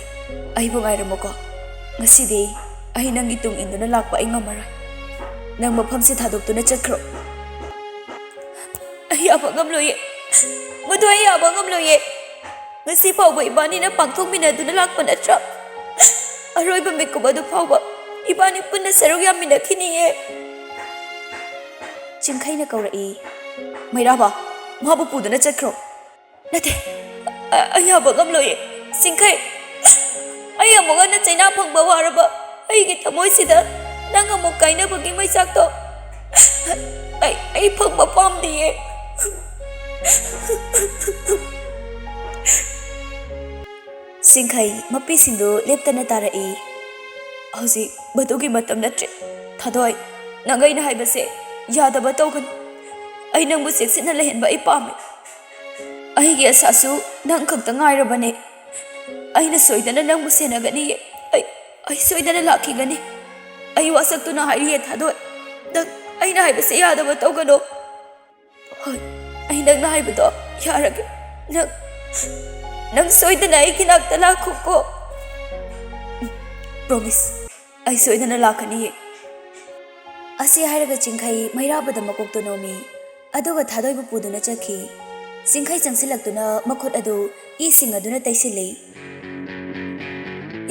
ꯑꯩꯕꯨ ꯉꯥꯏꯔꯝꯃꯨꯀꯣ꯫ ꯉꯁꯤꯗꯤ ꯑꯩ ꯅꯪꯒꯤ ꯇꯨꯡ ꯏꯟꯗꯨꯅ ꯂꯥꯛꯄ ꯑꯩ ꯉꯝꯃꯔꯣꯏ꯫ ꯅꯪ ꯃꯐꯝꯁꯤ ꯊꯥꯗꯣꯛꯇꯨꯅ ꯆꯠꯈ꯭ꯔꯣ꯫" "ꯑꯩ ꯌꯥꯕ ꯉꯝꯂꯣꯏꯌꯦ, ꯃꯗꯨ ꯑꯩ ꯌꯥꯕ ꯉꯝꯂꯣꯏꯌꯦ꯫ ꯉꯁꯤ ꯐꯥꯎꯕ ꯏꯕꯥꯅꯤꯅ ꯄꯥꯡꯊꯣꯛꯃꯤꯟꯅꯗꯨꯅ ꯂꯥꯛꯄ ꯅꯠꯇ꯭ꯔꯥ? ꯑꯔꯣꯏꯕ ꯃꯤꯀꯨꯞ ꯑꯗꯨ ꯐꯥꯎꯕ ꯏꯕꯥꯅꯤ ꯄꯨꯟꯅ ꯁꯔꯨꯛ ꯌꯥꯃꯤꯟꯅꯈꯤꯅꯤꯌꯦ꯫" ꯆꯤꯡꯈꯩꯅ ꯀꯧꯔꯛꯏ, "ꯃꯩꯔꯥꯕ, ꯃꯥꯕꯨ ꯄꯨꯗꯨꯅ ꯆꯠꯈ꯭ꯔꯣ꯫" "ꯅꯠꯇꯦ, ꯑ-, ꯑꯩ ꯌꯥꯕ ꯉꯝꯂꯣꯏꯌꯦ, ꯆꯤꯡꯈꯩ꯫ ꯑꯩ ꯑꯃꯨꯛ ꯍꯟꯅ ꯆꯩꯅꯥ ꯐꯪꯕ ꯋꯥꯔꯕ ꯑꯩꯒꯤ ꯊꯃꯣꯏꯁꯤꯗ ꯅꯪ ꯑꯃꯨꯛ ꯀꯥꯏꯅꯕꯒꯤ ꯃꯩꯆꯥꯛꯇꯣ ꯑꯩ, ꯑꯩ ꯐꯪꯕ ꯄꯥꯝꯗꯤꯌꯦ꯫" ꯆꯤꯡꯈꯩ ꯃꯄꯤꯁꯤꯡꯗꯨ ꯂꯦꯞꯇꯅ ꯇꯥꯔꯛꯏ꯫ "ꯍꯧꯖꯤꯛ ꯃꯗꯨꯒꯤ ꯃꯇꯝ ꯅꯠꯇ꯭ꯔꯦ꯫ ꯊꯥꯗꯣꯏ, ꯅꯪ ꯑꯩꯅ ꯍꯥꯏꯕꯁꯦ ꯌꯥꯗꯕ ꯇꯧꯒꯅꯨ꯫ ꯑꯩ ꯅꯪꯕꯨ ꯆꯦꯛꯁꯤꯟꯅ ꯂꯩꯍꯟꯕ ꯑꯩ ꯄꯥꯝꯃꯤ꯫ ꯑꯩꯒꯤ ꯑꯁꯥꯁꯨ ꯅꯪ ꯈꯛꯇ ꯉꯥꯏꯔꯕꯅꯦ꯫ ꯑꯩꯅ ꯁꯣꯏꯗꯅ ꯅꯪꯕꯨ ꯁꯦꯟꯅꯒꯅꯤꯌꯦ꯫ ꯑꯩ, ꯑꯩ ꯁꯣꯏꯗꯅ ꯂꯥꯛꯈꯤꯒꯅꯤ꯫ ꯑꯩ ꯋꯥꯁꯛꯇꯨꯅ ꯍꯥꯏꯔꯤꯌꯦ, ꯊꯥꯗꯣꯏ꯫ ꯅꯪ ꯑꯩꯅ ꯍꯥꯏꯕꯁꯦ ꯌꯥꯗꯕ ꯇꯧꯒꯅꯨ꯫" "ꯍꯣꯏ, ꯑꯩ ꯅꯪꯅ ꯍꯥꯏꯕꯗꯣ ꯌꯥꯔꯒꯦ꯫ ꯅꯪ, ꯅꯪ ꯁꯣꯏꯗꯅ ꯑꯩꯒꯤ ꯅꯥꯛꯇ ꯂꯥꯛꯈꯣꯀꯣ꯫ ꯄ꯭ꯔꯣꯃꯤꯁ, ꯑꯩ ꯁꯣꯏꯗꯅ ꯂꯥꯛꯀꯅꯤꯌꯦ꯫ ꯑꯁꯤ ꯍꯥꯏꯔꯒ ꯆꯤꯡꯈꯩ ꯃꯩꯔꯥꯕꯗ ꯃꯀꯣꯛꯇꯣ ꯅꯣꯝꯃꯤ, ꯑꯗꯨꯒ ꯊꯥꯗꯣꯏꯕꯨ ꯄꯨꯗꯨꯅ ꯆꯠꯈꯤ꯫ ꯆꯤꯡꯈꯩ ꯆꯪꯁꯤꯜꯂꯛꯇꯨꯅ ꯃꯈꯨꯠ ꯑꯗꯨ ꯏꯁꯤꯡ ꯑꯗꯨꯅ ꯇꯩꯁꯤꯜꯂꯤ꯫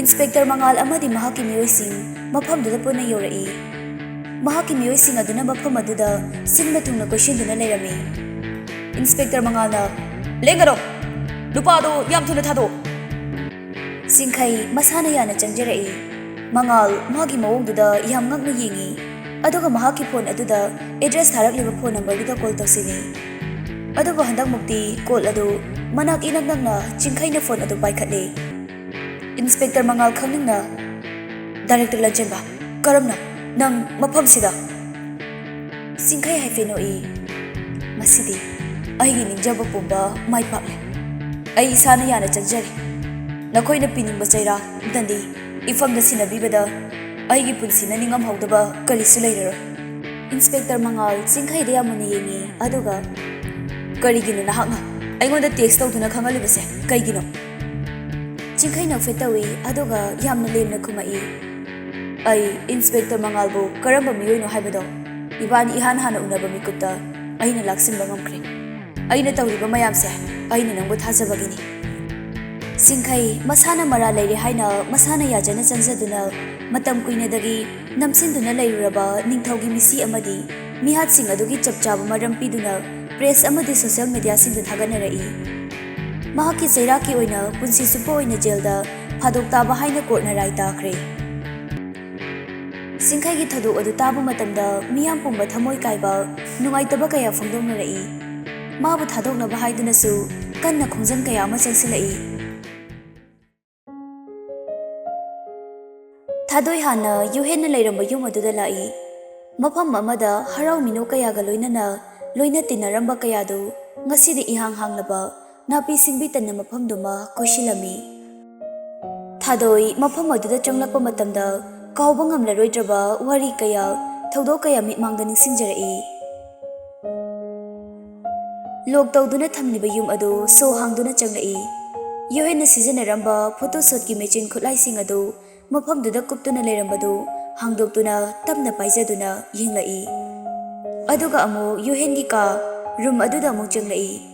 ꯏꯟꯁꯄꯦꯛꯇꯔ ꯃꯉꯥꯜ ꯑꯃꯗꯤ ꯃꯍꯥꯛꯀꯤ ꯃꯤꯑꯣꯏꯁꯤꯡ ꯃꯐꯝꯗꯨꯗ ꯄꯨꯟꯅ ꯌꯧꯔꯛꯏ꯫ ꯃꯍꯥꯛꯀꯤ ꯃꯤꯑꯣꯏꯁꯤꯡ ꯑꯗꯨꯅ ꯃꯐꯝ ꯑꯗꯨꯗ ꯁꯤꯟꯕ ꯊꯨꯡꯅ ꯀꯣꯏꯁꯤꯟꯗꯨꯅ ꯂꯩꯔꯝꯃꯤ꯫ ꯏꯟꯁꯄꯦꯛꯇꯔ ꯃꯉꯥꯜꯅ, "ꯂꯦꯡꯒꯅꯣ! ꯅꯨꯄꯥꯗꯨ ꯌꯥꯝ ꯊꯨꯅ ꯊꯥꯗꯣꯛ!" ꯆꯤꯡꯈꯩ ꯃꯁꯥꯅ ꯌꯥꯅ ꯆꯪꯖꯔꯛꯏ꯫ ꯃꯉꯥꯜ ꯃꯥꯒꯤ ꯃꯑꯣꯡꯗꯨꯗ ꯌꯥꯝ ꯉꯛꯅ ꯌꯦꯡꯏ, ꯑꯗꯨꯒ ꯃꯍꯥꯛꯀꯤ ꯐꯣꯟ ꯑꯗꯨꯗ ꯑꯦꯗ꯭ꯔꯦꯁ ꯊꯥꯔꯛꯂꯤꯕ ꯐꯣꯟ ꯅꯝꯕꯔꯗꯨꯗ ꯀꯣꯜ ꯇꯧꯁꯤꯜꯂꯤ꯫ ꯑꯗꯨꯕꯨ ꯍꯟꯗꯛꯃꯨꯛꯇꯤ ꯀꯣꯜ ꯑꯗꯨ ꯃꯅꯥꯛ ꯏꯅꯛ ꯅꯛꯅ ꯆꯤꯡꯈꯩꯅ ꯐꯣꯟ ꯑꯗꯨ ꯄꯥꯏꯈꯠꯂꯤ꯫ ꯏꯟꯁꯄꯦꯛꯇꯔ ꯃꯉꯥꯜ ꯈꯪꯅꯤꯡꯅ, "ꯗꯥꯏꯔꯦꯛꯇꯔ ꯂꯟꯆꯦꯟꯕ, ꯀꯔꯝꯅ? ꯅꯪ ꯃꯐꯝꯁꯤꯗ?" ꯆꯤꯡꯈꯩ ꯍꯥꯏꯐꯦꯠ ꯅꯣꯛꯏ꯫ "ꯉꯁꯤꯗꯤ ꯑꯩꯒꯤ ꯅꯤꯡꯖꯕ ꯄꯨꯝꯕ ꯃꯥꯏ ꯄꯥꯛꯂꯦ꯫ ꯑꯩ ꯏꯁꯥꯅ ꯌꯥꯅ ꯆꯪꯖꯔꯦ꯫ ꯅꯈꯣꯏꯅ ꯄꯤꯅꯤꯡꯕ ꯆꯩꯔꯥꯛ, ꯗꯟꯗꯤ, ꯏꯐꯝꯗ ꯁꯤꯟꯅꯕꯤꯕꯗ ꯑꯩꯒꯤ ꯄꯨꯟꯁꯤꯅ ꯅꯤꯡꯉꯝꯍꯧꯗꯕ ꯀꯔꯤꯁꯨ ꯂꯩꯔꯔꯣꯏ꯫" ꯏꯟꯁꯄꯦꯛꯇꯔ ꯃꯉꯥꯜ ꯆꯤꯡꯈꯩꯗ ꯌꯥꯝ ꯃꯨꯟꯅ ꯌꯦꯡꯏ, ꯑꯗꯨꯒ, "ꯀꯔꯤꯒꯤꯅꯣ ꯅꯍꯥꯛꯅ ꯑꯩꯉꯣꯟꯗ ꯇꯦꯛꯁ ꯇꯧꯗꯨꯅ ꯈꯪꯍꯜꯂꯤꯕꯁꯦ? ꯀꯩꯒꯤꯅꯣ?" ꯆꯤꯡꯈꯩ ꯅꯣꯛꯐꯦꯠ ꯇꯧꯏ, ꯑꯗꯨꯒ ꯌꯥꯝꯅ ꯂꯦꯝꯅ ꯈꯨꯝꯃꯛꯏ, "ꯑꯩ ꯏꯟꯁꯄꯦꯛꯇꯔ ꯃꯉꯥꯜꯕꯨ ꯀꯔꯝꯕ ꯃꯤꯑꯣꯏꯅꯣ ꯍꯥꯏꯕꯗꯣ ꯏꯕꯥꯅꯤ ꯏꯍꯥꯟ ꯍꯥꯟꯅ ꯎꯅꯕ ꯃꯤꯀꯨꯞꯇ ꯑꯩꯅ ꯂꯥꯛꯁꯤꯟꯕ ꯉꯝꯈ꯭ꯔꯦ꯫ ꯑꯩꯅ ꯇꯧꯔꯤꯕ ꯃꯌꯥꯝꯁꯦ ꯑꯩꯅ ꯅꯪꯕꯨ ꯊꯥꯖꯕꯒꯤꯅꯤ꯫" ꯆꯤꯡꯈꯩ ꯃꯁꯥꯅ ꯃꯔꯥꯜ ꯂꯩꯔꯦ ꯍꯥꯏꯅ ꯃꯁꯥꯅ ꯌꯥꯖꯅ ꯆꯪꯖꯗꯨꯅ ꯃꯇꯝ ꯀꯨꯏꯅꯗꯒꯤ ꯅꯝꯁꯤꯟꯗꯨꯅ ꯂꯩꯔꯨꯔꯕ ꯅꯤꯡꯊꯧꯒꯤ ꯃꯤꯁꯤ ꯑꯃꯗꯤ ꯃꯤꯍꯥꯠꯁꯤꯡ ꯑꯗꯨꯒꯤ ꯆꯞ ꯆꯥꯕ ꯃꯔꯝ ꯄꯤꯗꯨꯅ ꯄ꯭ꯔꯦꯁ ꯑꯃꯗꯤ ꯁꯣꯁꯤꯌꯦꯜ ꯃꯤꯗꯤꯌꯥꯁꯤꯡꯗ ꯊꯥꯒꯠꯅꯔꯛꯏ꯫ ꯃꯍꯥꯛꯀꯤ ꯆꯩꯔꯥꯛꯀꯤ ꯑꯣꯏꯅ ꯄꯨꯟꯁꯤ ꯆꯨꯞꯄ ꯑꯣꯏꯅ ꯖꯦꯜꯗ ꯐꯥꯗꯣꯛ ꯇꯥꯕ ꯍꯥꯏꯅ ꯀꯣꯔꯠꯅ ꯔꯥꯏ ꯇꯥꯈ꯭ꯔꯦ꯫ ꯆꯤꯡꯈꯩꯒꯤ ꯊꯧꯗꯣꯛ ꯑꯗꯨ ꯇꯥꯕ ꯃꯇꯝꯗ ꯃꯤꯌꯥꯝ ꯄꯨꯝꯕ ꯊꯃꯣꯏ ꯀꯥꯏꯕ, ꯅꯨꯡꯉꯥꯏꯇꯕ ꯀꯌꯥ ꯐꯣꯡꯗꯣꯛꯅꯔꯛꯏ꯫ ꯃꯥꯕꯨ ꯊꯥꯗꯣꯛꯅꯕ ꯍꯥꯏꯗꯨꯅꯁꯨ ꯀꯟꯅ ꯈꯣꯡꯖꯪ ꯀꯌꯥ ꯑꯃ ꯆꯪꯁꯤꯜꯂꯛꯏ꯫ ꯊꯥꯗꯣꯏ ꯍꯥꯟꯅ ꯌꯨꯍꯦꯟꯅ ꯂꯩꯔꯝꯕ ꯌꯨꯝ ꯑꯗꯨꯗ ꯂꯥꯛꯏ꯫ ꯃꯐꯝ ꯑꯃꯗ ꯍꯔꯥꯎ ꯃꯤꯅꯣꯛ ꯀꯌꯥꯒ ꯂꯣꯏꯅꯅ ꯂꯣꯏꯅ ꯇꯤꯟꯅꯔꯝꯕ ꯀꯌꯥꯗꯨ ꯉꯁꯤꯗꯤ ꯏꯍꯥꯡ ꯍꯥꯡꯂꯕ ꯅꯥꯄꯤ ꯁꯤꯡꯕꯤ ꯇꯟꯅ ꯃꯐꯝꯗꯨꯃ ꯀꯣꯏꯁꯤꯜꯂꯝꯃꯤ꯫ ꯊꯥꯗꯣꯏ ꯃꯐꯝ ꯑꯗꯨꯗ ꯆꯪꯂꯛꯄ ꯃꯇꯝꯗ ꯀꯥꯎꯕ ꯉꯝꯂꯔꯣꯏꯗ꯭ꯔꯕ ꯋꯥꯔꯤ ꯀꯌꯥ, ꯊꯧꯗꯣꯛ ꯀꯌꯥ ꯃꯤꯠꯃꯥꯡꯗ ꯅꯤꯡꯁꯤꯡꯖꯔꯛꯏ꯫ ꯂꯣꯛ ꯇꯧꯗꯨꯅ ꯊꯝꯂꯤꯕ ꯌꯨꯝ ꯑꯗꯨ ꯁꯣ ꯍꯥꯡꯗꯨꯅ ꯆꯪꯂꯛꯏ꯫ ꯌꯨꯍꯦꯟꯅ ꯁꯤꯖꯤꯟꯅꯔꯝꯕ ꯐꯣꯇꯣ ꯁꯣꯠꯀꯤ ꯃꯦꯆꯤꯟ ꯈꯨꯠꯂꯥꯏꯁꯤꯡ ꯑꯗꯨ ꯃꯐꯝꯗꯨꯗ ꯀꯨꯞꯇꯨꯅ ꯂꯩꯔꯝꯕꯗꯨ ꯍꯥꯡꯗꯣꯛꯇꯨꯅ ꯇꯞꯅ ꯄꯥꯏꯖꯗꯨꯅ ꯌꯦꯡꯂꯛꯏ꯫ ꯑꯗꯨꯒ ꯑꯃꯨꯛ ꯌꯨꯍꯦꯟꯒꯤ ꯀꯥ ꯔꯨꯝ ꯑꯗꯨꯗ ꯑꯃꯨꯛ ꯆꯪꯂꯛꯏ꯫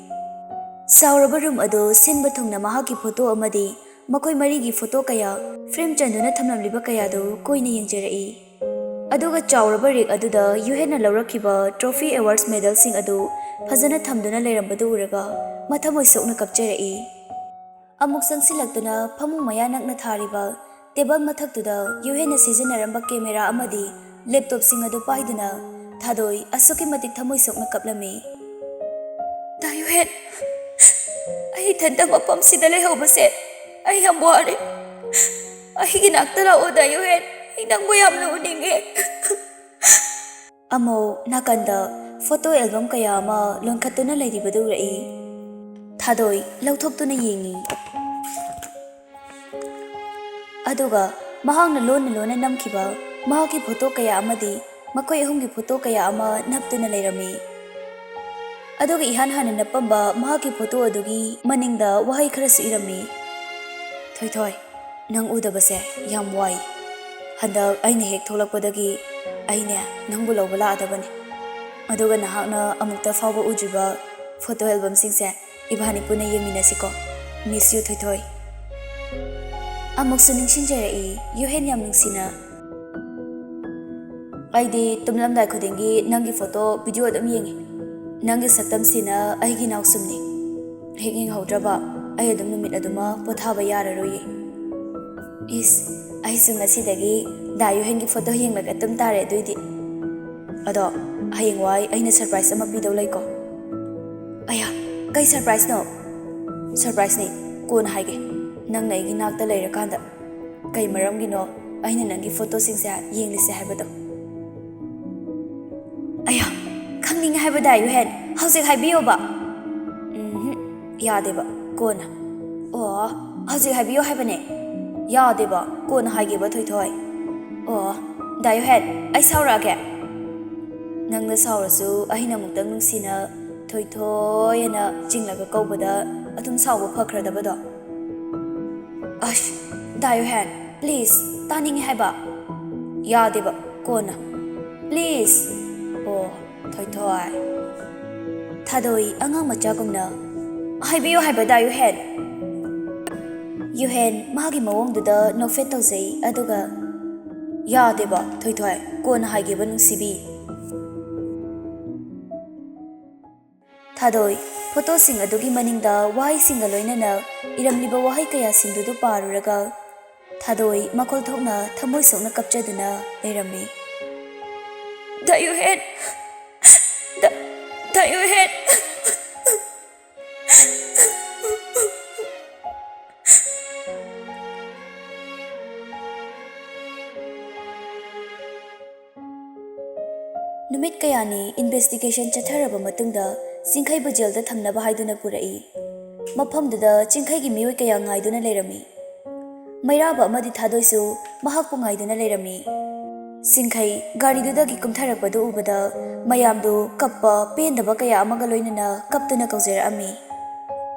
ꯆꯥꯎꯔꯕ ꯔꯨꯝ ꯑꯗꯨ ꯁꯤꯟꯕ ꯊꯨꯡꯅ ꯃꯍꯥꯛꯀꯤ ꯐꯣꯇꯣ ꯑꯃꯗꯤ ꯃꯈꯣꯏ ꯃꯔꯤꯒꯤ ꯐꯣꯇꯣ ꯀꯌꯥ ꯐ꯭ꯔꯦꯝ ꯆꯟꯗꯨꯅ ꯊꯝꯂꯝꯂꯤꯕ ꯀꯌꯥꯗꯨ ꯀꯣꯏꯅ ꯌꯦꯡꯖꯔꯛꯏ꯫ ꯑꯗꯨꯒ ꯆꯥꯎꯔꯕ ꯔꯦꯛ ꯑꯗꯨꯗ ꯌꯨꯍꯦꯟꯅ ꯂꯧꯔꯛꯈꯤꯕ ꯇ꯭ꯔꯣꯐꯤ ꯑꯦꯋꯥꯔꯗꯁ ꯃꯦꯗꯜꯁꯤꯡ ꯑꯗꯨ ꯐꯖꯅ ꯊꯝꯗꯨꯅ ꯂꯩꯔꯝꯕꯗꯨ ꯎꯔꯒ ꯃꯊꯃꯣꯏ ꯁꯣꯛꯅ ꯀꯞꯆꯔꯛꯏ꯫ ꯑꯃꯨꯛ ꯆꯪꯁꯤꯜꯂꯛꯇꯨꯅ ꯐꯃꯨꯡ ꯃꯌꯥ ꯅꯛꯅ ꯊꯥꯔꯤꯕ ꯇꯦꯕꯜ ꯃꯊꯛꯇꯨꯗ ꯌꯨꯍꯦꯟꯅ ꯁꯤꯖꯤꯟꯅꯔꯝꯕ ꯀꯦꯃꯦꯔꯥ ꯑꯃꯗꯤ ꯂꯦꯞꯇꯣꯞꯁꯤꯡ ꯑꯗꯨ ꯄꯥꯏꯗꯨꯅ ꯊꯥꯗꯣꯏ ꯑꯁꯨꯛꯀꯤ ꯃꯇꯤꯛ ꯊꯃꯣꯏ ꯁꯣꯛꯅ ꯀꯞꯂꯝꯃꯤ꯫ "ꯗꯥ ꯌꯨꯍꯦꯟ, ꯑꯩ ꯏꯊꯟꯇ ꯃꯐꯝꯁꯤꯗ ꯂꯩꯍꯧꯕꯁꯦ ꯑꯩ ꯌꯥꯝ ꯋꯥꯔꯦ꯫ ꯑꯩꯒꯤ ꯅꯥꯛꯇ ꯂꯥꯛꯑꯣ ꯗꯥ ꯌꯨꯍꯦꯟ, ꯑꯩ ꯅꯪꯕꯨ ꯌꯥꯝꯅ ꯎꯅꯤꯡꯉꯦ꯫" ꯑꯃꯨꯛ ꯅꯥꯀꯟꯗ ꯐꯣꯇꯣ ꯑꯦꯜꯕꯝ ꯀꯌꯥ ꯑꯃ ꯂꯣꯟꯈꯠꯇꯨꯅ ꯂꯩꯔꯤꯕꯗꯨ ꯎꯔꯛꯏ꯫ ꯊꯥꯗꯣꯏ ꯂꯧꯊꯣꯛꯇꯨꯅ ꯌꯦꯡꯉꯤ꯫ ꯑꯗꯨꯒ ꯃꯍꯥꯛꯅ ꯂꯣꯟꯅ ꯂꯣꯟꯅ ꯅꯝꯈꯤꯕ ꯃꯍꯥꯛꯀꯤ ꯐꯣꯇꯣ ꯀꯌꯥ ꯑꯃꯗꯤ ꯃꯈꯣꯏ ꯑꯍꯨꯝꯒꯤ ꯐꯣꯇꯣ ꯀꯌꯥ ꯑꯃ ꯅꯞꯇꯨꯅ ꯂꯩꯔꯝꯃꯤ꯫ ꯑꯗꯨꯒ ꯏꯍꯥꯟ ꯍꯥꯟꯅ ꯅꯞꯄꯝꯕ ꯃꯍꯥꯛꯀꯤ ꯐꯣꯇꯣ ꯑꯗꯨꯒꯤ ꯃꯅꯤꯡꯗ ꯋꯥꯍꯩ ꯈꯔꯁꯨ ꯏꯔꯝꯃꯤ꯫ "ꯊꯣꯏꯊꯣꯏ, ꯅꯪ ꯎꯗꯕꯁꯦ ꯌꯥꯝ ꯋꯥꯏ꯫ ꯍꯟꯗꯛ ꯑꯩꯅ ꯍꯦꯛ ꯊꯣꯛꯂꯛꯄꯗꯒꯤ ꯑꯩꯅꯦ ꯅꯪꯕꯨ ꯂꯧꯕ ꯂꯥꯛꯑꯗꯕꯅꯤ꯫ ꯑꯗꯨꯒ ꯅꯍꯥꯛꯅ ꯑꯃꯨꯛꯇ ꯐꯥꯎꯕ ꯎꯗ꯭ꯔꯤꯕ ꯐꯣꯇꯣ ꯑꯦꯜꯕꯝꯁꯤꯡꯁꯦ ꯏꯕꯥꯅꯤ ꯄꯨꯟꯅ ꯌꯦꯡꯃꯤꯟꯅꯁꯤꯀꯣ꯫ Miss you, ꯊꯣꯏꯊꯣꯏ꯫" ꯑꯃꯨꯛꯁꯨ ꯅꯤꯡꯁꯤꯡꯖꯔꯛꯏ ꯌꯨꯍꯦꯟ ꯌꯥꯝ ꯅꯨꯡꯁꯤꯅ꯫ "ꯑꯩꯗꯤ ꯇꯨꯝꯂꯝꯗꯥꯏ ꯈꯨꯗꯤꯡꯒꯤ ꯅꯪꯒꯤ ꯐꯣꯇꯣ, ꯚꯤꯗꯤꯑꯣ ꯑꯗꯨꯝ ꯌꯦꯡꯉꯤ꯫ ꯅꯪꯒꯤ ꯁꯛꯇꯝꯁꯤꯅ ꯑꯩꯒꯤ ꯅꯥꯎꯁꯨꯝꯅꯤ꯫ ꯍꯦꯛ ꯌꯦꯡꯍꯧꯗ꯭ꯔꯕ ꯑꯩ ꯑꯗꯨꯝ ꯅꯨꯃꯤꯠ ꯑꯗꯨꯃ ꯄꯣꯊꯥꯕ ꯌꯥꯔꯔꯣꯏꯌꯦ꯫" "ꯏꯁ, ꯑꯩꯁꯨ ꯉꯁꯤꯗꯒꯤ ꯗꯥ ꯌꯨꯍꯦꯟꯒꯤ ꯐꯣꯇꯣ ꯌꯦꯡꯂꯒ ꯇꯨꯝ ꯇꯥꯔꯦ ꯑꯗꯨꯏꯗꯤ꯫ ꯑꯗꯣ ꯍꯌꯦꯡꯋꯥꯏ ꯑꯩꯅ ꯁꯔꯄ꯭ꯔꯥꯏꯖ ꯑꯃ ꯄꯤꯗꯧ ꯂꯩꯀꯣ꯫" "ꯑꯌꯥ, ꯀꯩ ꯁꯔꯄ꯭ꯔꯥꯏꯖꯅꯣ?" "ꯁꯔꯄ꯭ꯔꯥꯏꯖꯅꯤ, ꯀꯣꯟꯅ ꯍꯥꯏꯒꯦ, ꯅꯪꯅ ꯑꯩꯒꯤ ꯅꯥꯛꯇ ꯂꯩꯔꯀꯥꯟꯗ꯫ ꯀꯩ ꯃꯔꯝꯒꯤꯅꯣ ꯑꯩꯅ ꯅꯪꯒꯤ ꯐꯣꯇꯣꯁꯤꯡꯁꯦ ꯌꯦꯡꯂꯤꯁꯦ ꯍꯥꯏꯕꯗꯣ?" "ꯑꯌꯥ, ꯈꯪꯅꯤꯡꯉꯦ ꯍꯥꯏꯕ ꯗꯥ ꯌꯨꯍꯦꯟ, ꯍꯧꯖꯤꯛ ꯍꯥꯏꯕꯤꯌꯣꯕ꯫" "ꯎꯝꯍꯨꯝ, ꯌꯥꯗꯦꯕ, ꯀꯣꯟꯅ꯫" "ꯑꯣ, ꯍꯧꯖꯤꯛ ꯍꯥꯏꯕꯤꯌꯣ ꯍꯥꯏꯕꯅꯦ꯫" "ꯌꯥꯗꯦꯕ, ꯀꯣꯟꯅ ꯍꯥꯏꯒꯦꯕ ꯊꯣꯏꯊꯣꯏ꯫" "ꯑꯣ, ꯗꯥ ꯌꯨꯍꯦꯟ, ꯑꯩ ꯁꯥꯎꯔꯛꯑꯒꯦ꯫" "ꯅꯪꯅ ꯁꯥꯎꯔꯁꯨ ꯑꯩꯅ ꯑꯃꯨꯛꯇꯪ ꯅꯨꯡꯁꯤꯅ ꯊꯣꯏꯊꯣꯏ ꯍꯥꯏꯅ ꯆꯤꯡꯂꯒ ꯀꯧꯕꯗ ꯑꯗꯨꯝ ꯁꯥꯎꯕ ꯐꯈ꯭ꯔꯗꯕꯗꯣ?" ꯗꯥ ꯌꯨꯍꯦꯟ, please, ꯇꯥꯅꯤꯡꯉꯤ ꯍꯥꯏꯕ꯫ ꯌꯥꯗꯦꯕ, ꯀꯣꯟꯅ꯫ Please꯫ ꯑꯣ, ꯊꯣꯏꯊꯣꯏ꯫ ꯊꯥꯗꯣꯏ ꯑꯉꯥꯡ ꯃꯆꯥꯒꯨꯝꯅ, "ꯍꯥꯏꯕꯤꯌꯨ ꯍꯥꯏꯕ, ꯗꯥ ꯌꯨꯍꯦꯟ!" ꯌꯨꯍꯦꯟ ꯃꯥꯒꯤ ꯃꯑꯣꯡꯗꯨꯗ ꯅꯣꯛꯐꯦꯠ ꯇꯧꯖꯩ, ꯑꯗꯨꯒ, "ꯌꯥꯗꯦꯕ, ꯊꯣꯏꯊꯣꯏ, ꯀꯣꯟꯅ ꯍꯥꯏꯒꯦꯕ, ꯅꯨꯡꯁꯤꯕꯤ꯫" ꯊꯥꯗꯣꯏ ꯐꯣꯇꯣꯁꯤꯡ ꯑꯗꯨꯒꯤ ꯃꯅꯤꯡꯗ ꯋꯥꯍꯩꯁꯤꯡꯒ ꯂꯣꯏꯅꯅ ꯏꯔꯝꯂꯤꯕ ꯋꯥꯍꯩ ꯀꯌꯥꯁꯤꯡꯗꯨꯗ ꯄꯥꯔꯨꯔꯒ ꯊꯥꯗꯣꯏ ꯃꯈꯣꯜ ꯊꯣꯛꯅ ꯊꯃꯣꯏ ꯁꯣꯛꯅ ꯀꯞꯆꯗꯨꯅ ꯂꯩꯔꯝꯃꯤ꯫ "ꯗꯥ ꯌꯨꯍꯦꯟ! ꯗꯥ, ꯗꯥ ꯌꯨꯍꯦꯟ!" ꯅꯨꯃꯤꯠ ꯀꯌꯥꯅꯤ investigation ꯆꯠꯊꯔꯕ ꯃꯇꯨꯡꯗ ꯆꯤꯡꯈꯩꯕꯨ ꯖꯦꯜꯗ ꯊꯝꯅꯕ ꯍꯥꯏꯗꯨꯅ ꯄꯨꯔꯛꯏ꯫ ꯃꯐꯝꯗꯨꯗ ꯆꯤꯡꯈꯩꯒꯤ ꯃꯤꯑꯣꯏ ꯀꯌꯥ ꯉꯥꯏꯗꯨꯅ ꯂꯩꯔꯝꯃꯤ꯫ ꯃꯩꯔꯥꯕ ꯑꯃꯗꯤ ꯊꯥꯗꯣꯏꯁꯨ ꯃꯍꯥꯛꯄꯨ ꯉꯥꯏꯗꯨꯅ ꯂꯩꯔꯝꯃꯤ꯫ ꯆꯤꯡꯈꯩ ꯒꯥꯔꯤꯗꯨꯗꯒꯤ ꯀꯨꯝꯊꯔꯛꯄꯗꯨ ꯎꯕꯗ ꯃꯌꯥꯝꯗꯨ ꯀꯞꯄ ꯄꯦꯟꯗꯕ ꯀꯌꯥ ꯑꯃꯒ ꯂꯣꯏꯅꯅ ꯀꯞꯇꯨꯅ ꯀꯧꯖꯔꯛꯑꯝꯃꯤ꯫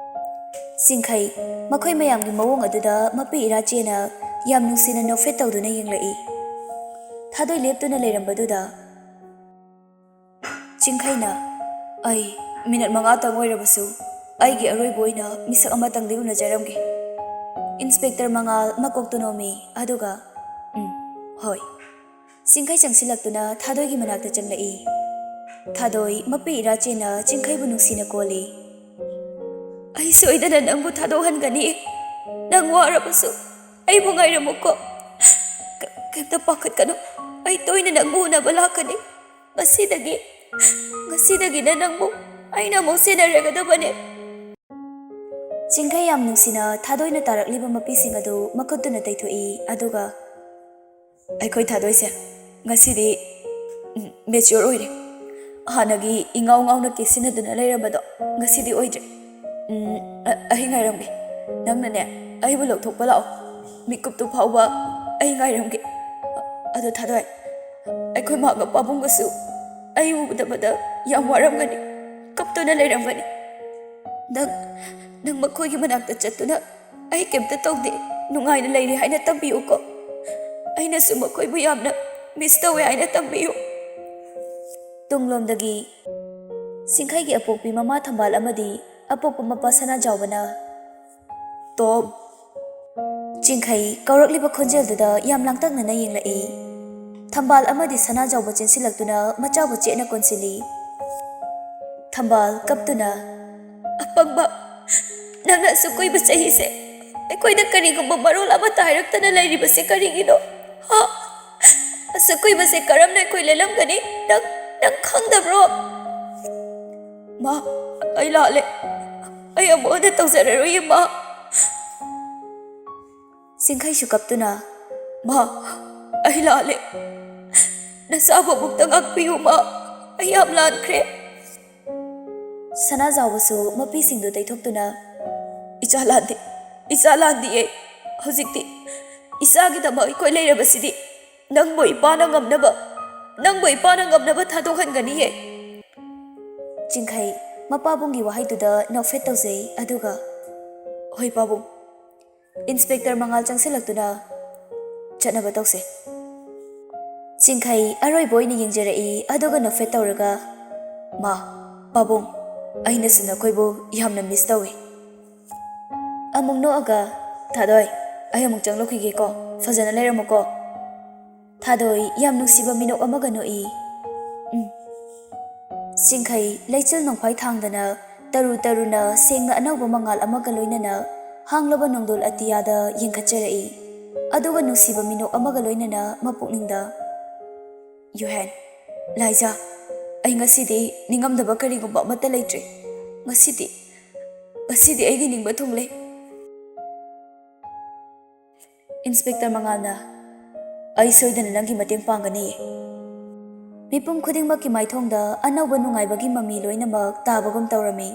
ꯆꯤꯡꯈꯩ ꯃꯈꯣꯏ ꯃꯌꯥꯝꯒꯤ ꯃꯑꯣꯡ ꯑꯗꯨꯗ ꯃꯄꯤ ꯏꯔꯥꯆꯦꯅ ꯌꯥꯝ ꯅꯨꯡꯁꯤꯅ ꯅꯣꯛꯐꯦꯠ ꯇꯧꯗꯨꯅ ꯌꯦꯡꯂꯛꯏ꯫ ꯊꯥꯗꯣꯏ ꯂꯦꯞꯇꯨꯅ ꯂꯩꯔꯝꯕꯗꯨꯗ ꯆꯤꯡꯈꯩꯅ, "ꯑꯩ ꯃꯤꯅꯠ ꯃꯉꯥꯇꯪ ꯑꯣꯏꯔꯕꯁꯨ ꯑꯩꯒꯤ ꯑꯔꯣꯏꯕ ꯑꯣꯏꯅ ꯃꯤꯁꯛ ꯑꯃꯇꯪꯗꯤ ꯎꯅꯖꯔꯝꯒꯦ꯫ ꯏꯟꯁꯄꯦꯛꯇꯔ ꯃꯉꯥꯜ ꯃꯀꯣꯛꯇꯨ ꯅꯣꯝꯃꯤ, ꯑꯗꯨꯒ, ꯎꯝ, ꯍꯣꯏ꯫" ꯆꯤꯡꯈꯩ ꯆꯪꯁꯤꯜꯂꯛꯇꯨꯅ ꯊꯥꯗꯣꯏꯒꯤ ꯃꯅꯥꯛꯇ ꯆꯪꯂꯛꯏ꯫ ꯊꯥꯗꯣꯏ ꯃꯄꯤ ꯏꯔꯥꯆꯦꯅ ꯆꯤꯡꯈꯩꯕꯨ ꯅꯨꯡꯁꯤꯅ ꯀꯣꯜꯂꯤ꯫ "ꯑꯩ ꯁꯣꯏꯗꯅ ꯅꯪꯕꯨ ꯊꯥꯗꯣꯛꯍꯟꯒꯅꯤ꯫ ꯅꯪ ꯋꯥꯔꯕꯁꯨ ꯑꯩꯕꯨ ꯉꯥꯏꯔꯝꯃꯨꯀꯣ꯫ ꯀ-, ꯀꯩꯝꯇ ꯄꯥꯈꯠꯀꯅꯨ꯫ ꯑꯩ ꯇꯣꯏꯅ ꯅꯪꯕꯨ ꯎꯅꯕ ꯂꯥꯛꯀꯅꯤ꯫ ꯉꯁꯤꯗꯒꯤ, ꯉꯁꯤꯗꯒꯤꯅ ꯅꯪꯕꯨ ꯑꯩꯅ ꯑꯃꯨꯛ ꯁꯦꯟꯅꯔꯒꯗꯕꯅꯦ꯫" ꯆꯤꯡꯈꯩ ꯌꯥꯝ ꯅꯨꯡꯁꯤꯅ ꯊꯥꯗꯣꯏꯅ ꯇꯥꯔꯛꯂꯤꯕ ꯃꯄꯤꯁꯤꯡ ꯑꯗꯨ ꯃꯈꯨꯠꯇꯨꯅ ꯇꯩꯊꯣꯛꯏ, ꯑꯗꯨꯒ, "ꯑꯩꯈꯣꯏ ꯊꯥꯗꯣꯏꯁꯦ ꯉꯁꯤꯗꯤ, ꯎꯝ, mature ꯑꯣꯏꯔꯦ꯫ ꯍꯥꯟꯅꯒꯤ ꯏꯉꯥꯎ ꯉꯥꯎꯅ ꯀꯦꯁꯤꯟꯅꯗꯨꯅ ꯂꯩꯔꯝꯕꯗꯣ ꯉꯁꯤꯗꯤ ꯑꯣꯏꯗ꯭ꯔꯦ꯫ ꯎꯝ, ꯑ-, ꯑꯩ ꯉꯥꯏꯔꯝꯒꯦ꯫ ꯅꯪꯅꯅꯦ, ꯑꯩꯕꯨ ꯂꯧꯊꯣꯛꯄ ꯂꯥꯛꯑꯣ꯫ ꯃꯤꯀꯨꯞꯇꯨ ꯐꯥꯎꯕ ꯑꯩ ꯉꯥꯏꯔꯝꯒꯦ꯫ ꯑꯗꯣ ꯊꯥꯗꯣꯏ, ꯑꯩꯈꯣꯏ ꯃꯥꯒ ꯄꯥꯕꯨꯡꯒꯁꯨ ꯑꯩ ꯎꯗꯕꯗ ꯌꯥꯝ ꯋꯥꯔꯝꯒꯅꯤ, ꯀꯞꯇꯨꯅ ꯂꯩꯔꯝꯒꯅꯤ꯫ ꯅꯪ, ꯅꯪ ꯃꯈꯣꯏꯒꯤ ꯃꯅꯥꯛꯇ ꯆꯠꯇꯨꯅ ꯑꯩ ꯀꯩꯝꯇ ꯇꯧꯗꯦ, ꯅꯨꯡꯉꯥꯏꯅ ꯂꯩꯔꯤ ꯍꯥꯏꯅ ꯇꯝꯕꯤꯌꯨꯀꯣ꯫ ꯑꯩꯅꯁꯨ ꯃꯈꯣꯏꯕꯨ ꯌꯥꯝꯅ ꯃꯤꯁ ꯇꯧꯋꯦ ꯍꯥꯏꯅ ꯇꯝꯕꯤꯌꯨ꯫ ꯇꯨꯡꯂꯣꯝꯗꯒꯤ ꯁꯤꯡꯈꯩꯒꯤ ꯑꯄꯣꯛꯄꯤ ꯃꯃꯥ ꯊꯝꯕꯥꯜ ꯑꯃꯗꯤ ꯑꯄꯣꯛꯄ ꯃꯄꯥ ꯁꯅꯥꯖꯥꯎꯕꯅ, "ꯇꯣꯝ!" ꯆꯤꯡꯈꯩ ꯀꯧꯔꯛꯂꯤꯕ ꯈꯣꯟꯖꯦꯜꯗꯨꯗ ꯌꯥꯝ ꯂꯥꯡꯇꯛꯅꯅ ꯌꯦꯡꯂꯛꯏ꯫ ꯊꯝꯕꯥꯜ ꯑꯃꯗꯤ ꯁꯅꯥꯖꯥꯎꯕ ꯆꯦꯟꯁꯤꯜꯂꯛꯇꯨꯅ ꯃꯆꯥꯕꯨ ꯆꯦꯠꯅ ꯀꯣꯟꯁꯤꯜꯂꯤ꯫ ꯊꯝꯕꯥꯜ ꯀꯞꯇꯨꯅ, "ꯑꯄꯪꯕ, ꯅꯪꯅ ꯑꯁꯨꯛ ꯀꯨꯏꯕ ꯆꯍꯤꯁꯦ ꯑꯩꯈꯣꯏꯗ ꯀꯔꯤꯒꯨꯝꯕ ꯃꯔꯣꯜ ꯑꯃꯠꯇ ꯍꯥꯏꯔꯛꯇꯅ ꯂꯩꯔꯤꯕꯁꯦ ꯀꯔꯤꯒꯤꯅꯣ? ꯍꯥ? ꯑꯁꯨꯛ ꯀꯨꯏꯕꯁꯦ ꯀꯔꯝꯅ ꯑꯩꯈꯣꯏ ꯂꯦꯜꯂꯝꯒꯅꯤ? ꯅꯪ, ꯅꯪ ꯈꯪꯗꯕ꯭ꯔꯣ?" "ꯃꯥ, ꯑꯩ ꯂꯥꯜꯂꯦ꯫ ꯑꯩ ꯑꯃꯨꯛ ꯍꯟꯅ ꯇꯧꯖꯔꯔꯣꯏꯌꯦ, ꯃꯥ꯫" ꯁꯤꯡꯈꯩꯁꯨ ꯀꯞꯇꯨꯅ, "ꯃꯥ, ꯑꯩ ꯂꯥꯜꯂꯦ꯫ ꯅꯆꯥꯕꯨ ꯑꯃꯨꯛꯇ ꯉꯥꯛꯄꯤꯌꯨ, ꯃꯥ꯫ ꯑꯩ ꯌꯥꯝ ꯂꯥꯟꯈ꯭ꯔꯦ꯫" ꯁꯅꯥꯖꯥꯎꯕꯁꯨ ꯃꯄꯤꯁꯤꯡꯗꯨ ꯇꯩꯊꯣꯛꯇꯨꯅ, "ꯏꯆꯥ ꯂꯥꯟꯗꯦ, ꯏꯆꯥ ꯂꯥꯟꯗꯤꯌꯦ꯫ ꯍꯧꯖꯤꯛꯇꯤ ꯏꯆꯥꯒꯤꯗꯃꯛ ꯑꯩꯈꯣꯏ ꯂꯩꯔꯕꯁꯤꯗꯤ ꯅꯪꯕꯨ ꯏꯄꯥꯅ ꯉꯝꯅꯕ, ꯅꯪꯕꯨ ꯏꯄꯥꯅ ꯉꯝꯅꯕ ꯊꯥꯗꯣꯛꯍꯟꯒꯅꯤꯌꯦ꯫" ꯆꯤꯡꯈꯩ ꯃꯄꯥꯕꯨꯡꯒꯤ ꯋꯥꯍꯩꯗꯨꯗ ꯅꯣꯛꯐꯦꯠ ꯇꯧꯖꯩ, ꯑꯗꯨꯒ, "ꯍꯣꯏ ꯄꯥꯕꯨꯡ꯫" ꯏꯟꯁꯄꯦꯛꯇꯔ ꯃꯉꯥꯜ ꯆꯪꯁꯤꯜꯂꯛꯇꯨꯅ, "ꯆꯠꯅꯕ ꯇꯧꯁꯦ꯫" ꯆꯤꯡꯈꯩ ꯑꯔꯣꯏꯕ ꯑꯣꯏꯅ ꯌꯦꯡꯖꯔꯛꯏ, ꯑꯗꯨꯒ ꯅꯣꯛꯐꯦꯠ ꯇꯧꯔꯒ, "ꯃꯥ, ꯄꯥꯕꯨꯡ, ꯑꯩꯅꯁꯨ ꯅꯈꯣꯏꯕꯨ ꯌꯥꯝꯅ ꯃꯤꯁ ꯇꯧꯏ꯫" ꯑꯃꯨꯛ ꯅꯣꯛꯑꯒ, "ꯊꯥꯗꯣꯏ, ꯑꯩ ꯑꯃꯨꯛ ꯆꯪꯂꯛꯈꯤꯒꯦꯀꯣ, ꯐꯖꯅ ꯂꯩꯔꯝꯃꯨꯀꯣ꯫" ꯊꯥꯗꯣꯏ ꯌꯥꯝ ꯅꯨꯡꯁꯤꯕ ꯃꯤꯅꯣꯛ ꯑꯃꯒ ꯅꯣꯛꯏ꯫ ꯎꯝ꯫ ꯆꯤꯡꯈꯩ ꯂꯩꯆꯤꯜ ꯅꯣꯡꯐꯥꯏ ꯊꯥꯡꯗꯅ ꯇꯔꯨ ꯇꯔꯨꯅ ꯁꯦꯡꯅ ꯑꯅꯧꯕ ꯃꯉꯥꯜ ꯑꯃꯒ ꯂꯣꯏꯅꯅ ꯍꯥꯡꯂꯕ ꯅꯣꯡꯗꯣꯜ ꯑꯇꯤꯌꯥꯗ ꯌꯦꯡꯈꯠꯆꯔꯛꯏ꯫ ꯑꯗꯨꯒ ꯅꯨꯡꯁꯤꯕ ꯃꯤꯅꯣꯛ ꯑꯃꯒ ꯂꯣꯏꯅꯅ ꯃꯄꯨꯛꯅꯤꯡꯗ, "ꯌꯨꯍꯦꯟ, ꯂꯥꯏꯖꯥ, ꯑꯩ ꯉꯁꯤꯗꯤ ꯅꯤꯡꯉꯝꯗꯕ ꯀꯔꯤꯒꯨꯝꯕ ꯑꯃꯠꯇ ꯂꯩꯇ꯭ꯔꯦ꯫ ꯉꯁꯤꯗꯤ, ꯉꯁꯤꯗꯤ ꯑꯩꯒꯤ ꯅꯤꯡꯕ ꯊꯨꯡꯂꯦ꯫" ꯏꯟꯁꯄꯦꯛꯇꯔ ꯃꯉꯥꯜꯅ, "ꯑꯩ ꯁꯣꯏꯗꯅ ꯅꯪꯒꯤ ꯃꯇꯦꯡ ꯄꯥꯡꯒꯅꯤ꯫" ꯃꯤꯄꯨꯝ ꯈꯨꯗꯤꯡꯃꯛꯀꯤ ꯃꯥꯏꯊꯣꯡꯗ ꯑꯅꯧꯕ ꯅꯨꯡꯉꯥꯏꯕꯒꯤ ꯃꯃꯤ ꯂꯣꯏꯅꯃꯛ ꯇꯥꯕꯒꯨꯝ ꯇꯧꯔꯝꯃꯤ꯫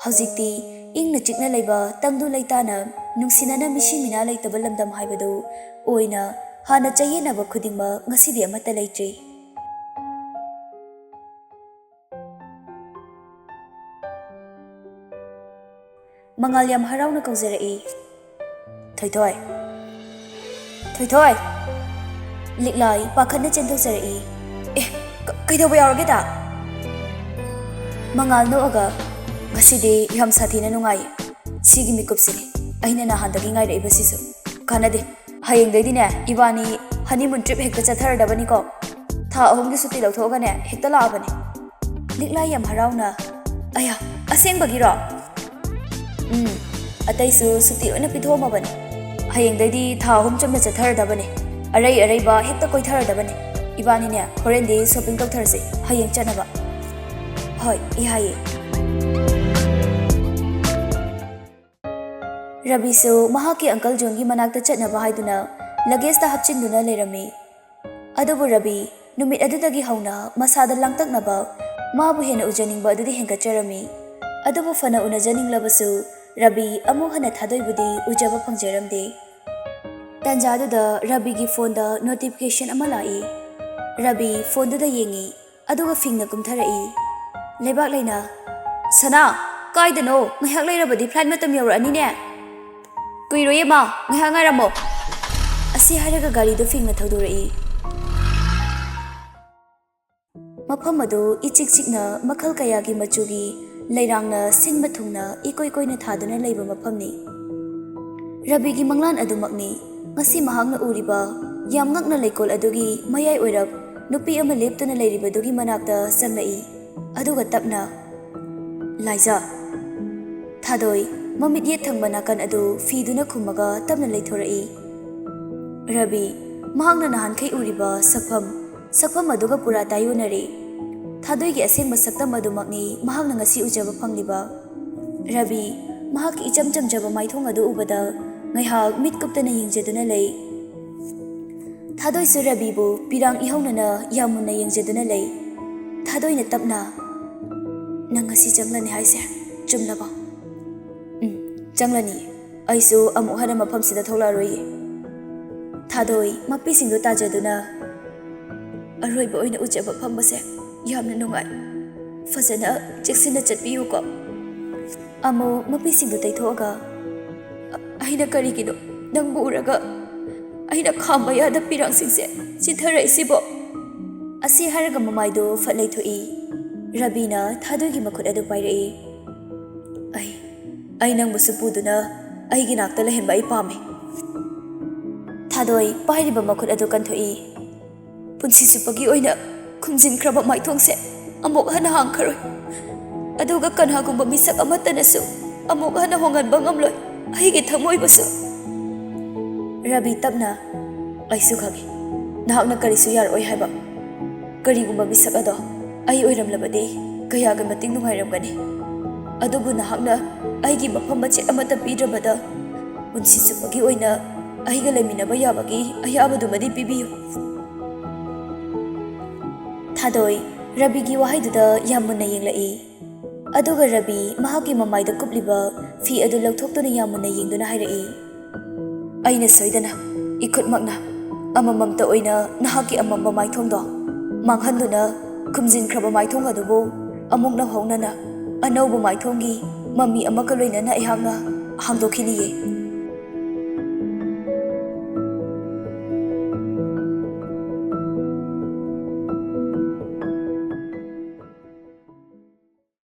ꯍꯧꯖꯤꯛꯇꯤ ꯏꯪꯅ ꯆꯤꯛꯅ ꯂꯩꯕ ꯇꯪꯗꯨ ꯂꯩꯇꯥꯅ ꯅꯨꯡꯁꯤꯅꯅ ꯃꯤꯁꯤ ꯃꯤꯅꯥ ꯂꯩꯇꯕ ꯂꯝꯗꯝ ꯍꯥꯏꯕꯗꯨ ꯑꯣꯏꯅ ꯍꯥꯟꯅ ꯆꯌꯦꯠꯅꯕ ꯈꯨꯗꯤꯡꯃꯛ ꯉꯁꯤꯗꯤ ꯑꯃꯠꯇ ꯂꯩꯇ꯭ꯔꯤ꯫ ꯃꯉꯥꯜ ꯌꯥꯝ ꯍꯔꯥꯎꯅ ꯀꯧꯖꯔꯛꯏ꯫ "ꯊꯣꯏꯊꯣꯏ, ꯊꯣꯏꯊꯣꯏ!" ꯂꯤꯛꯂꯥꯏ ꯄꯥꯈꯠꯅ ꯆꯦꯟꯊꯣꯛꯆꯔꯛꯏ꯫ "ꯑꯦ, ꯀ-, ꯀꯩꯗꯧꯕ ꯌꯥꯎꯔꯒꯦꯗ?" ꯃꯉꯥꯜ ꯅꯣꯛꯑꯒ, "ꯉꯁꯤꯗꯤ ꯌꯥꯝ ꯁꯥꯊꯤꯅ ꯅꯨꯡꯉꯥꯏꯌꯦ꯫ ꯁꯤꯒꯤ ꯃꯤꯀꯨꯞꯁꯤꯅꯤ ꯑꯩꯅ ꯅꯍꯥꯟꯗꯒꯤ ꯉꯥꯏꯔꯛꯏꯕꯁꯤꯁꯨ꯫ ꯀꯥꯟꯅꯗꯦ, ꯍꯌꯦꯡꯗꯩꯗꯤꯅꯦ ꯏꯕꯥꯅꯤ honeymoon trip ꯍꯦꯛꯇ ꯆꯠꯊꯔꯗꯕꯅꯤꯀꯣ꯫ ꯊꯥ ꯑꯍꯨꯝꯒꯤ ꯁꯨꯇꯤ ꯂꯧꯊꯣꯛꯑꯒꯅꯦ ꯍꯦꯛꯇ ꯂꯥꯛꯑꯕꯅꯤ꯫" ꯂꯤꯛꯂꯥꯏ ꯌꯥꯝ ꯍꯔꯥꯎꯅ, "ꯑꯌꯥ, ꯑꯁꯦꯡꯕꯒꯤꯔꯣ?" "ꯎꯝ, ꯑꯇꯩꯁꯨ ꯁꯨꯇꯤ ꯂꯣꯏꯅ ꯄꯤꯊꯣꯛꯑꯝꯃꯕꯅꯤ꯫ ꯍꯌꯦꯡꯗꯩꯗꯤ ꯊꯥ ꯑꯍꯨꯝ ꯆꯨꯞꯅ ꯆꯠꯊꯔꯗꯕꯅꯤ꯫ ꯑꯔꯩ ꯑꯔꯩꯕ ꯍꯦꯛꯇ ꯀꯣꯏꯊꯔꯗꯕꯅꯤ꯫ ꯏꯕꯥꯅꯤꯅꯦ ꯍꯣꯔꯦꯟꯗꯤ shopping ꯇꯧꯊꯔꯁꯦ, ꯍꯌꯦꯡ ꯆꯠꯅꯕ꯫" "ꯍꯣꯏ, ꯌꯥꯏꯌꯦ꯫" ꯔꯕꯤꯁꯨ ꯃꯍꯥꯛꯀꯤ uncle ꯖꯣꯟꯒꯤ ꯃꯅꯥꯛꯇ ꯆꯠꯅꯕ ꯍꯥꯏꯗꯨꯅ luggage ꯇ ꯍꯥꯞꯆꯤꯟꯗꯨꯅ ꯂꯩꯔꯝꯃꯤ꯫ ꯑꯗꯨꯕꯨ ꯔꯕꯤ ꯅꯨꯃꯤꯠ ꯑꯗꯨꯗꯒꯤ ꯍꯧꯅ ꯃꯁꯥꯗ ꯂꯥꯡꯇꯛꯅꯕ, ꯃꯥꯕꯨ ꯍꯦꯟꯅ ꯎꯖꯅꯤꯡꯕ ꯑꯗꯨꯗꯤ ꯍꯦꯟꯒꯠꯆꯔꯝꯃꯤ꯫ ꯑꯗꯨꯕꯨ ꯐꯅ ꯎꯅꯖꯅꯤꯡꯂꯕꯁꯨ ꯔꯕꯤ ꯑꯃꯨꯛ ꯍꯟꯅ ꯊꯥꯗꯣꯏꯕꯨꯗꯤ ꯎꯖꯕ ꯐꯪꯖꯔꯝꯗꯦ꯫ ꯇꯥꯟꯖꯥꯗꯨꯗ ꯔꯕꯤꯒꯤ phone ꯗ notification ꯑꯃ ꯂꯥꯛꯏ꯫ ꯔꯕꯤ phone ꯗꯨꯗ ꯌꯦꯡꯉꯤ꯫ ꯑꯗꯨꯒ ꯐꯤꯡꯅ ꯀꯨꯝꯊꯔꯛꯏ꯫ ꯂꯩꯕꯥꯛ ꯂꯩꯅ, "ꯁꯅꯥ, ꯀꯥꯏꯗꯅꯣ? ꯉꯥꯏꯍꯥꯛ ꯂꯩꯔꯕꯗꯤ flight ꯃꯇꯝ ꯌꯧꯔꯛꯑꯅꯤꯅꯦ꯫" "ꯀꯨꯏꯔꯣꯏꯌꯦ ꯃꯥ, ꯉꯥꯏꯍꯥꯛ ꯉꯥꯏꯔꯝꯃꯣ꯫" ꯑꯁꯤ ꯍꯥꯏꯔꯒ ꯒꯥꯔꯤꯗꯨ ꯐꯤꯡꯅ ꯊꯧꯗꯣꯔꯛꯏ꯫ ꯃꯐꯝ ꯑꯗꯨ ꯏꯆꯤꯛ ꯆꯤꯛꯅ ꯃꯈꯜ ꯀꯌꯥꯒꯤ ꯃꯆꯨꯒꯤ ꯂꯩꯔꯥꯡꯅ ꯁꯤꯟꯕ ꯊꯨꯡꯅ ꯏꯀꯣꯏ ꯀꯣꯏꯅ ꯊꯥꯗꯨꯅ ꯂꯩꯕ ꯃꯐꯝꯅꯤ꯫ ꯔꯕꯤꯒꯤ ꯃꯪꯂꯥꯟ ꯑꯗꯨꯃꯛꯅꯤ꯫ ꯉꯁꯤ ꯃꯍꯥꯛꯅ ꯎꯔꯤꯕ ꯌꯥꯝ ꯉꯛꯅ ꯂꯩꯀꯣꯜ ꯑꯗꯨꯒꯤ ꯃꯌꯥꯏ ꯑꯣꯏꯔꯞ ꯅꯨꯄꯤ ꯑꯃ ꯂꯦꯞꯇꯨꯅ ꯂꯩꯔꯤꯕꯗꯨꯒꯤ ꯃꯅꯥꯛꯇ ꯆꯪꯂꯛꯏ꯫ ꯑꯗꯨꯒ ꯇꯞꯅ, "ꯂꯥꯏꯖꯥ꯫" ꯊꯥꯗꯣꯏ ꯃꯃꯤꯠ ꯌꯦꯠ ꯊꯪꯕ ꯅꯥꯀꯟ ꯑꯗꯨ ꯐꯤꯗꯨꯅ ꯈꯨꯝꯃꯒ ꯇꯞꯅ ꯂꯩꯊꯣꯔꯛꯏ꯫ ꯔꯕꯤ, ꯃꯍꯥꯛꯅ ꯅꯍꯥꯟꯈꯩ ꯎꯔꯤꯕ ꯁꯛꯐꯝ, ꯁꯛꯐꯝ ꯑꯗꯨꯒ ꯄꯨꯔꯥ ꯇꯥꯏꯑꯣꯟꯅꯔꯦ꯫ ꯊꯥꯗꯣꯏꯒꯤ ꯑꯁꯦꯡꯕ ꯁꯛꯇꯝ ꯑꯗꯨꯃꯛꯅꯤ ꯃꯍꯥꯛꯅ ꯉꯁꯤ ꯎꯖꯕ ꯐꯪꯂꯤꯕ꯫ ꯔꯕꯤ, ꯃꯍꯥꯛꯀꯤ ꯏꯆꯝ ꯆꯝꯖꯕ ꯃꯥꯏꯊꯣꯡ ꯑꯗꯨ ꯎꯕꯗ ꯉꯥꯏꯍꯥꯛ ꯃꯤꯠ ꯀꯨꯞꯇꯅ ꯌꯦꯡꯖꯗꯨꯅ ꯂꯩ꯫ ꯊꯥꯗꯣꯏꯁꯨ ꯔꯕꯤꯕꯨ ꯄꯤꯔꯥꯡ ꯏꯍꯧꯅꯅ ꯌꯥꯝ ꯃꯨꯟꯅ ꯌꯦꯡꯖꯗꯨꯅ ꯂꯩ꯫ ꯊꯥꯗꯣꯏꯅ ꯇꯞꯅ, "ꯅꯪ ꯉꯁꯤ ꯆꯪꯂꯅꯤ ꯍꯥꯏꯁꯦ ꯆꯨꯝꯂꯕꯣ?" "ꯎꯝ, ꯆꯪꯂꯅꯤ꯫ ꯑꯩꯁꯨ ꯑꯃꯨꯛ ꯍꯟꯅ ꯃꯐꯝꯁꯤꯗ ꯊꯣꯛꯂꯛꯑꯔꯣꯏꯌꯦ꯫" ꯊꯥꯗꯣꯏ ꯃꯄꯤꯁꯤꯡꯗꯨ ꯇꯥꯖꯗꯨꯅ, "ꯑꯔꯣꯏꯕ ꯑꯣꯏꯅ ꯎꯖꯕ ꯐꯪꯕꯁꯦ ꯌꯥꯝꯅ ꯅꯨꯡꯉꯥꯏ꯫ ꯐꯖꯅ ꯆꯦꯛꯁꯤꯟꯅ ꯆꯠꯄꯤꯌꯨꯀꯣ꯫" ꯑꯃꯨꯛ ꯃꯄꯤꯁꯤꯡꯗꯨ ꯇꯩꯊꯣꯛꯑꯒ, "ꯑ-, ꯑꯩꯅ ꯀꯔꯤꯒꯤꯅꯣ ꯅꯪꯕꯨ ꯎꯔꯒ ꯑꯩꯅ ꯈꯥꯝꯕ ꯌꯥꯗ ꯄꯤꯔꯥꯡꯁꯤꯡꯁꯦ ꯆꯤꯟꯊꯔꯛꯏꯁꯤꯕꯣ?" ꯑꯁꯤ ꯍꯥꯏꯔꯒ ꯃꯃꯥꯏꯗꯨ ꯐꯠ ꯂꯩꯊꯣꯛꯏ꯫ ꯔꯕꯤꯅ ꯊꯥꯗꯣꯏꯒꯤ ꯃꯈꯨꯠ ꯑꯗꯨ ꯄꯥꯏꯔꯛꯏ꯫ "ꯑꯩ, ꯑꯩ ꯅꯪꯕꯨꯁꯨ ꯄꯨꯗꯨꯅ ꯑꯩꯒꯤ ꯅꯥꯛꯇ ꯂꯩꯍꯟꯕ ꯑꯩ ꯄꯥꯝꯃꯤ꯫" ꯊꯥꯗꯣꯏ ꯄꯥꯏꯔꯤꯕ ꯃꯈꯨꯠ ꯑꯗꯨ ꯀꯟꯊꯣꯛꯏ꯫ "ꯄꯨꯟꯁꯤ ꯆꯨꯞꯄꯒꯤ ꯑꯣꯏꯅ ꯈꯨꯝꯖꯤꯟꯈ꯭ꯔꯕ ꯃꯥꯏꯊꯣꯡꯁꯦ ꯑꯃꯨꯛ ꯍꯟꯅ ꯍꯥꯡꯈꯔꯣꯏ꯫ ꯑꯗꯨꯒ ꯀꯅꯥꯒꯨꯝꯕ ꯃꯤꯁꯛ ꯑꯃꯠꯇꯅꯁꯨ ꯑꯃꯨꯛ ꯍꯟꯅ ꯍꯣꯡꯍꯟꯕ ꯉꯝꯂꯣꯏ ꯑꯩꯒꯤ ꯊꯃꯣꯏꯕꯨꯁꯨ꯫" ꯔꯕꯤ ꯇꯞꯅ, "ꯑꯩꯁꯨ ꯈꯪꯏ, ꯅꯍꯥꯛꯅ ꯀꯔꯤꯁꯨ ꯌꯥꯔꯛꯑꯣꯏ ꯍꯥꯏꯕ꯫ ꯀꯔꯤꯒꯨꯝꯕ ꯃꯤꯁꯛ ꯑꯗꯣ ꯑꯩ ꯑꯣꯏꯔꯝꯂꯕꯗꯤ ꯀꯌꯥꯒꯤ ꯃꯇꯤꯛ ꯅꯨꯡꯉꯥꯏꯔꯝꯒꯅꯤ꯫ ꯑꯗꯨꯕꯨ ꯅꯍꯥꯛꯅ ꯑꯩꯒꯤ ꯃꯐꯝ ꯃꯆꯦꯠ ꯑꯃꯠꯇ ꯄꯤꯗ꯭ꯔꯕꯗ ꯄꯨꯟꯁꯤ ꯆꯨꯞꯄꯒꯤ ꯑꯣꯏꯅ ꯑꯩꯒ ꯂꯩꯃꯤꯟꯅꯕ ꯌꯥꯕꯒꯤ ꯑꯌꯥꯕꯗꯨꯃꯗꯤ ꯄꯤꯕꯤꯌꯨ꯫" ꯊꯥꯗꯣꯏ ꯔꯕꯤꯒꯤ ꯋꯥꯍꯩꯗꯨꯗ ꯌꯥꯝ ꯃꯨꯟꯅ ꯌꯦꯡꯂꯛꯏ꯫ ꯑꯗꯨꯒ ꯔꯕꯤ ꯃꯍꯥꯛꯀꯤ ꯃꯃꯥꯏꯗ ꯀꯨꯞꯂꯤꯕ ꯐꯤ ꯑꯗꯨ ꯂꯧꯊꯣꯛꯇꯨꯅ ꯌꯥꯝ ꯃꯨꯟꯅ ꯌꯦꯡꯗꯨꯅ ꯍꯥꯏꯔꯛꯏ, "ꯑꯩꯅ ꯁꯣꯏꯗꯅ ꯏꯈꯨꯠꯃꯛꯅ ꯑꯃꯃꯝꯇ ꯑꯣꯏꯅ ꯅꯍꯥꯛꯀꯤ ꯑꯃꯝꯕ ꯃꯥꯏꯊꯣꯡꯗꯣ ꯃꯥꯡꯍꯟꯗꯨꯅ ꯈꯨꯝꯖꯤꯟꯈ꯭ꯔꯕ ꯃꯥꯏꯊꯣꯡ ꯑꯗꯨꯕꯨ ꯑꯃꯨꯛ ꯅꯧꯍꯧꯅꯅ ꯑꯅꯧꯕ ꯃꯥꯏꯊꯣꯡꯒꯤ ꯃꯃꯤ ꯑꯃꯒ ꯂꯣꯏꯅꯅ ꯑꯩꯍꯥꯛꯅ ꯍꯥꯡꯗꯣꯛꯈꯤꯅꯤꯌꯦ꯫"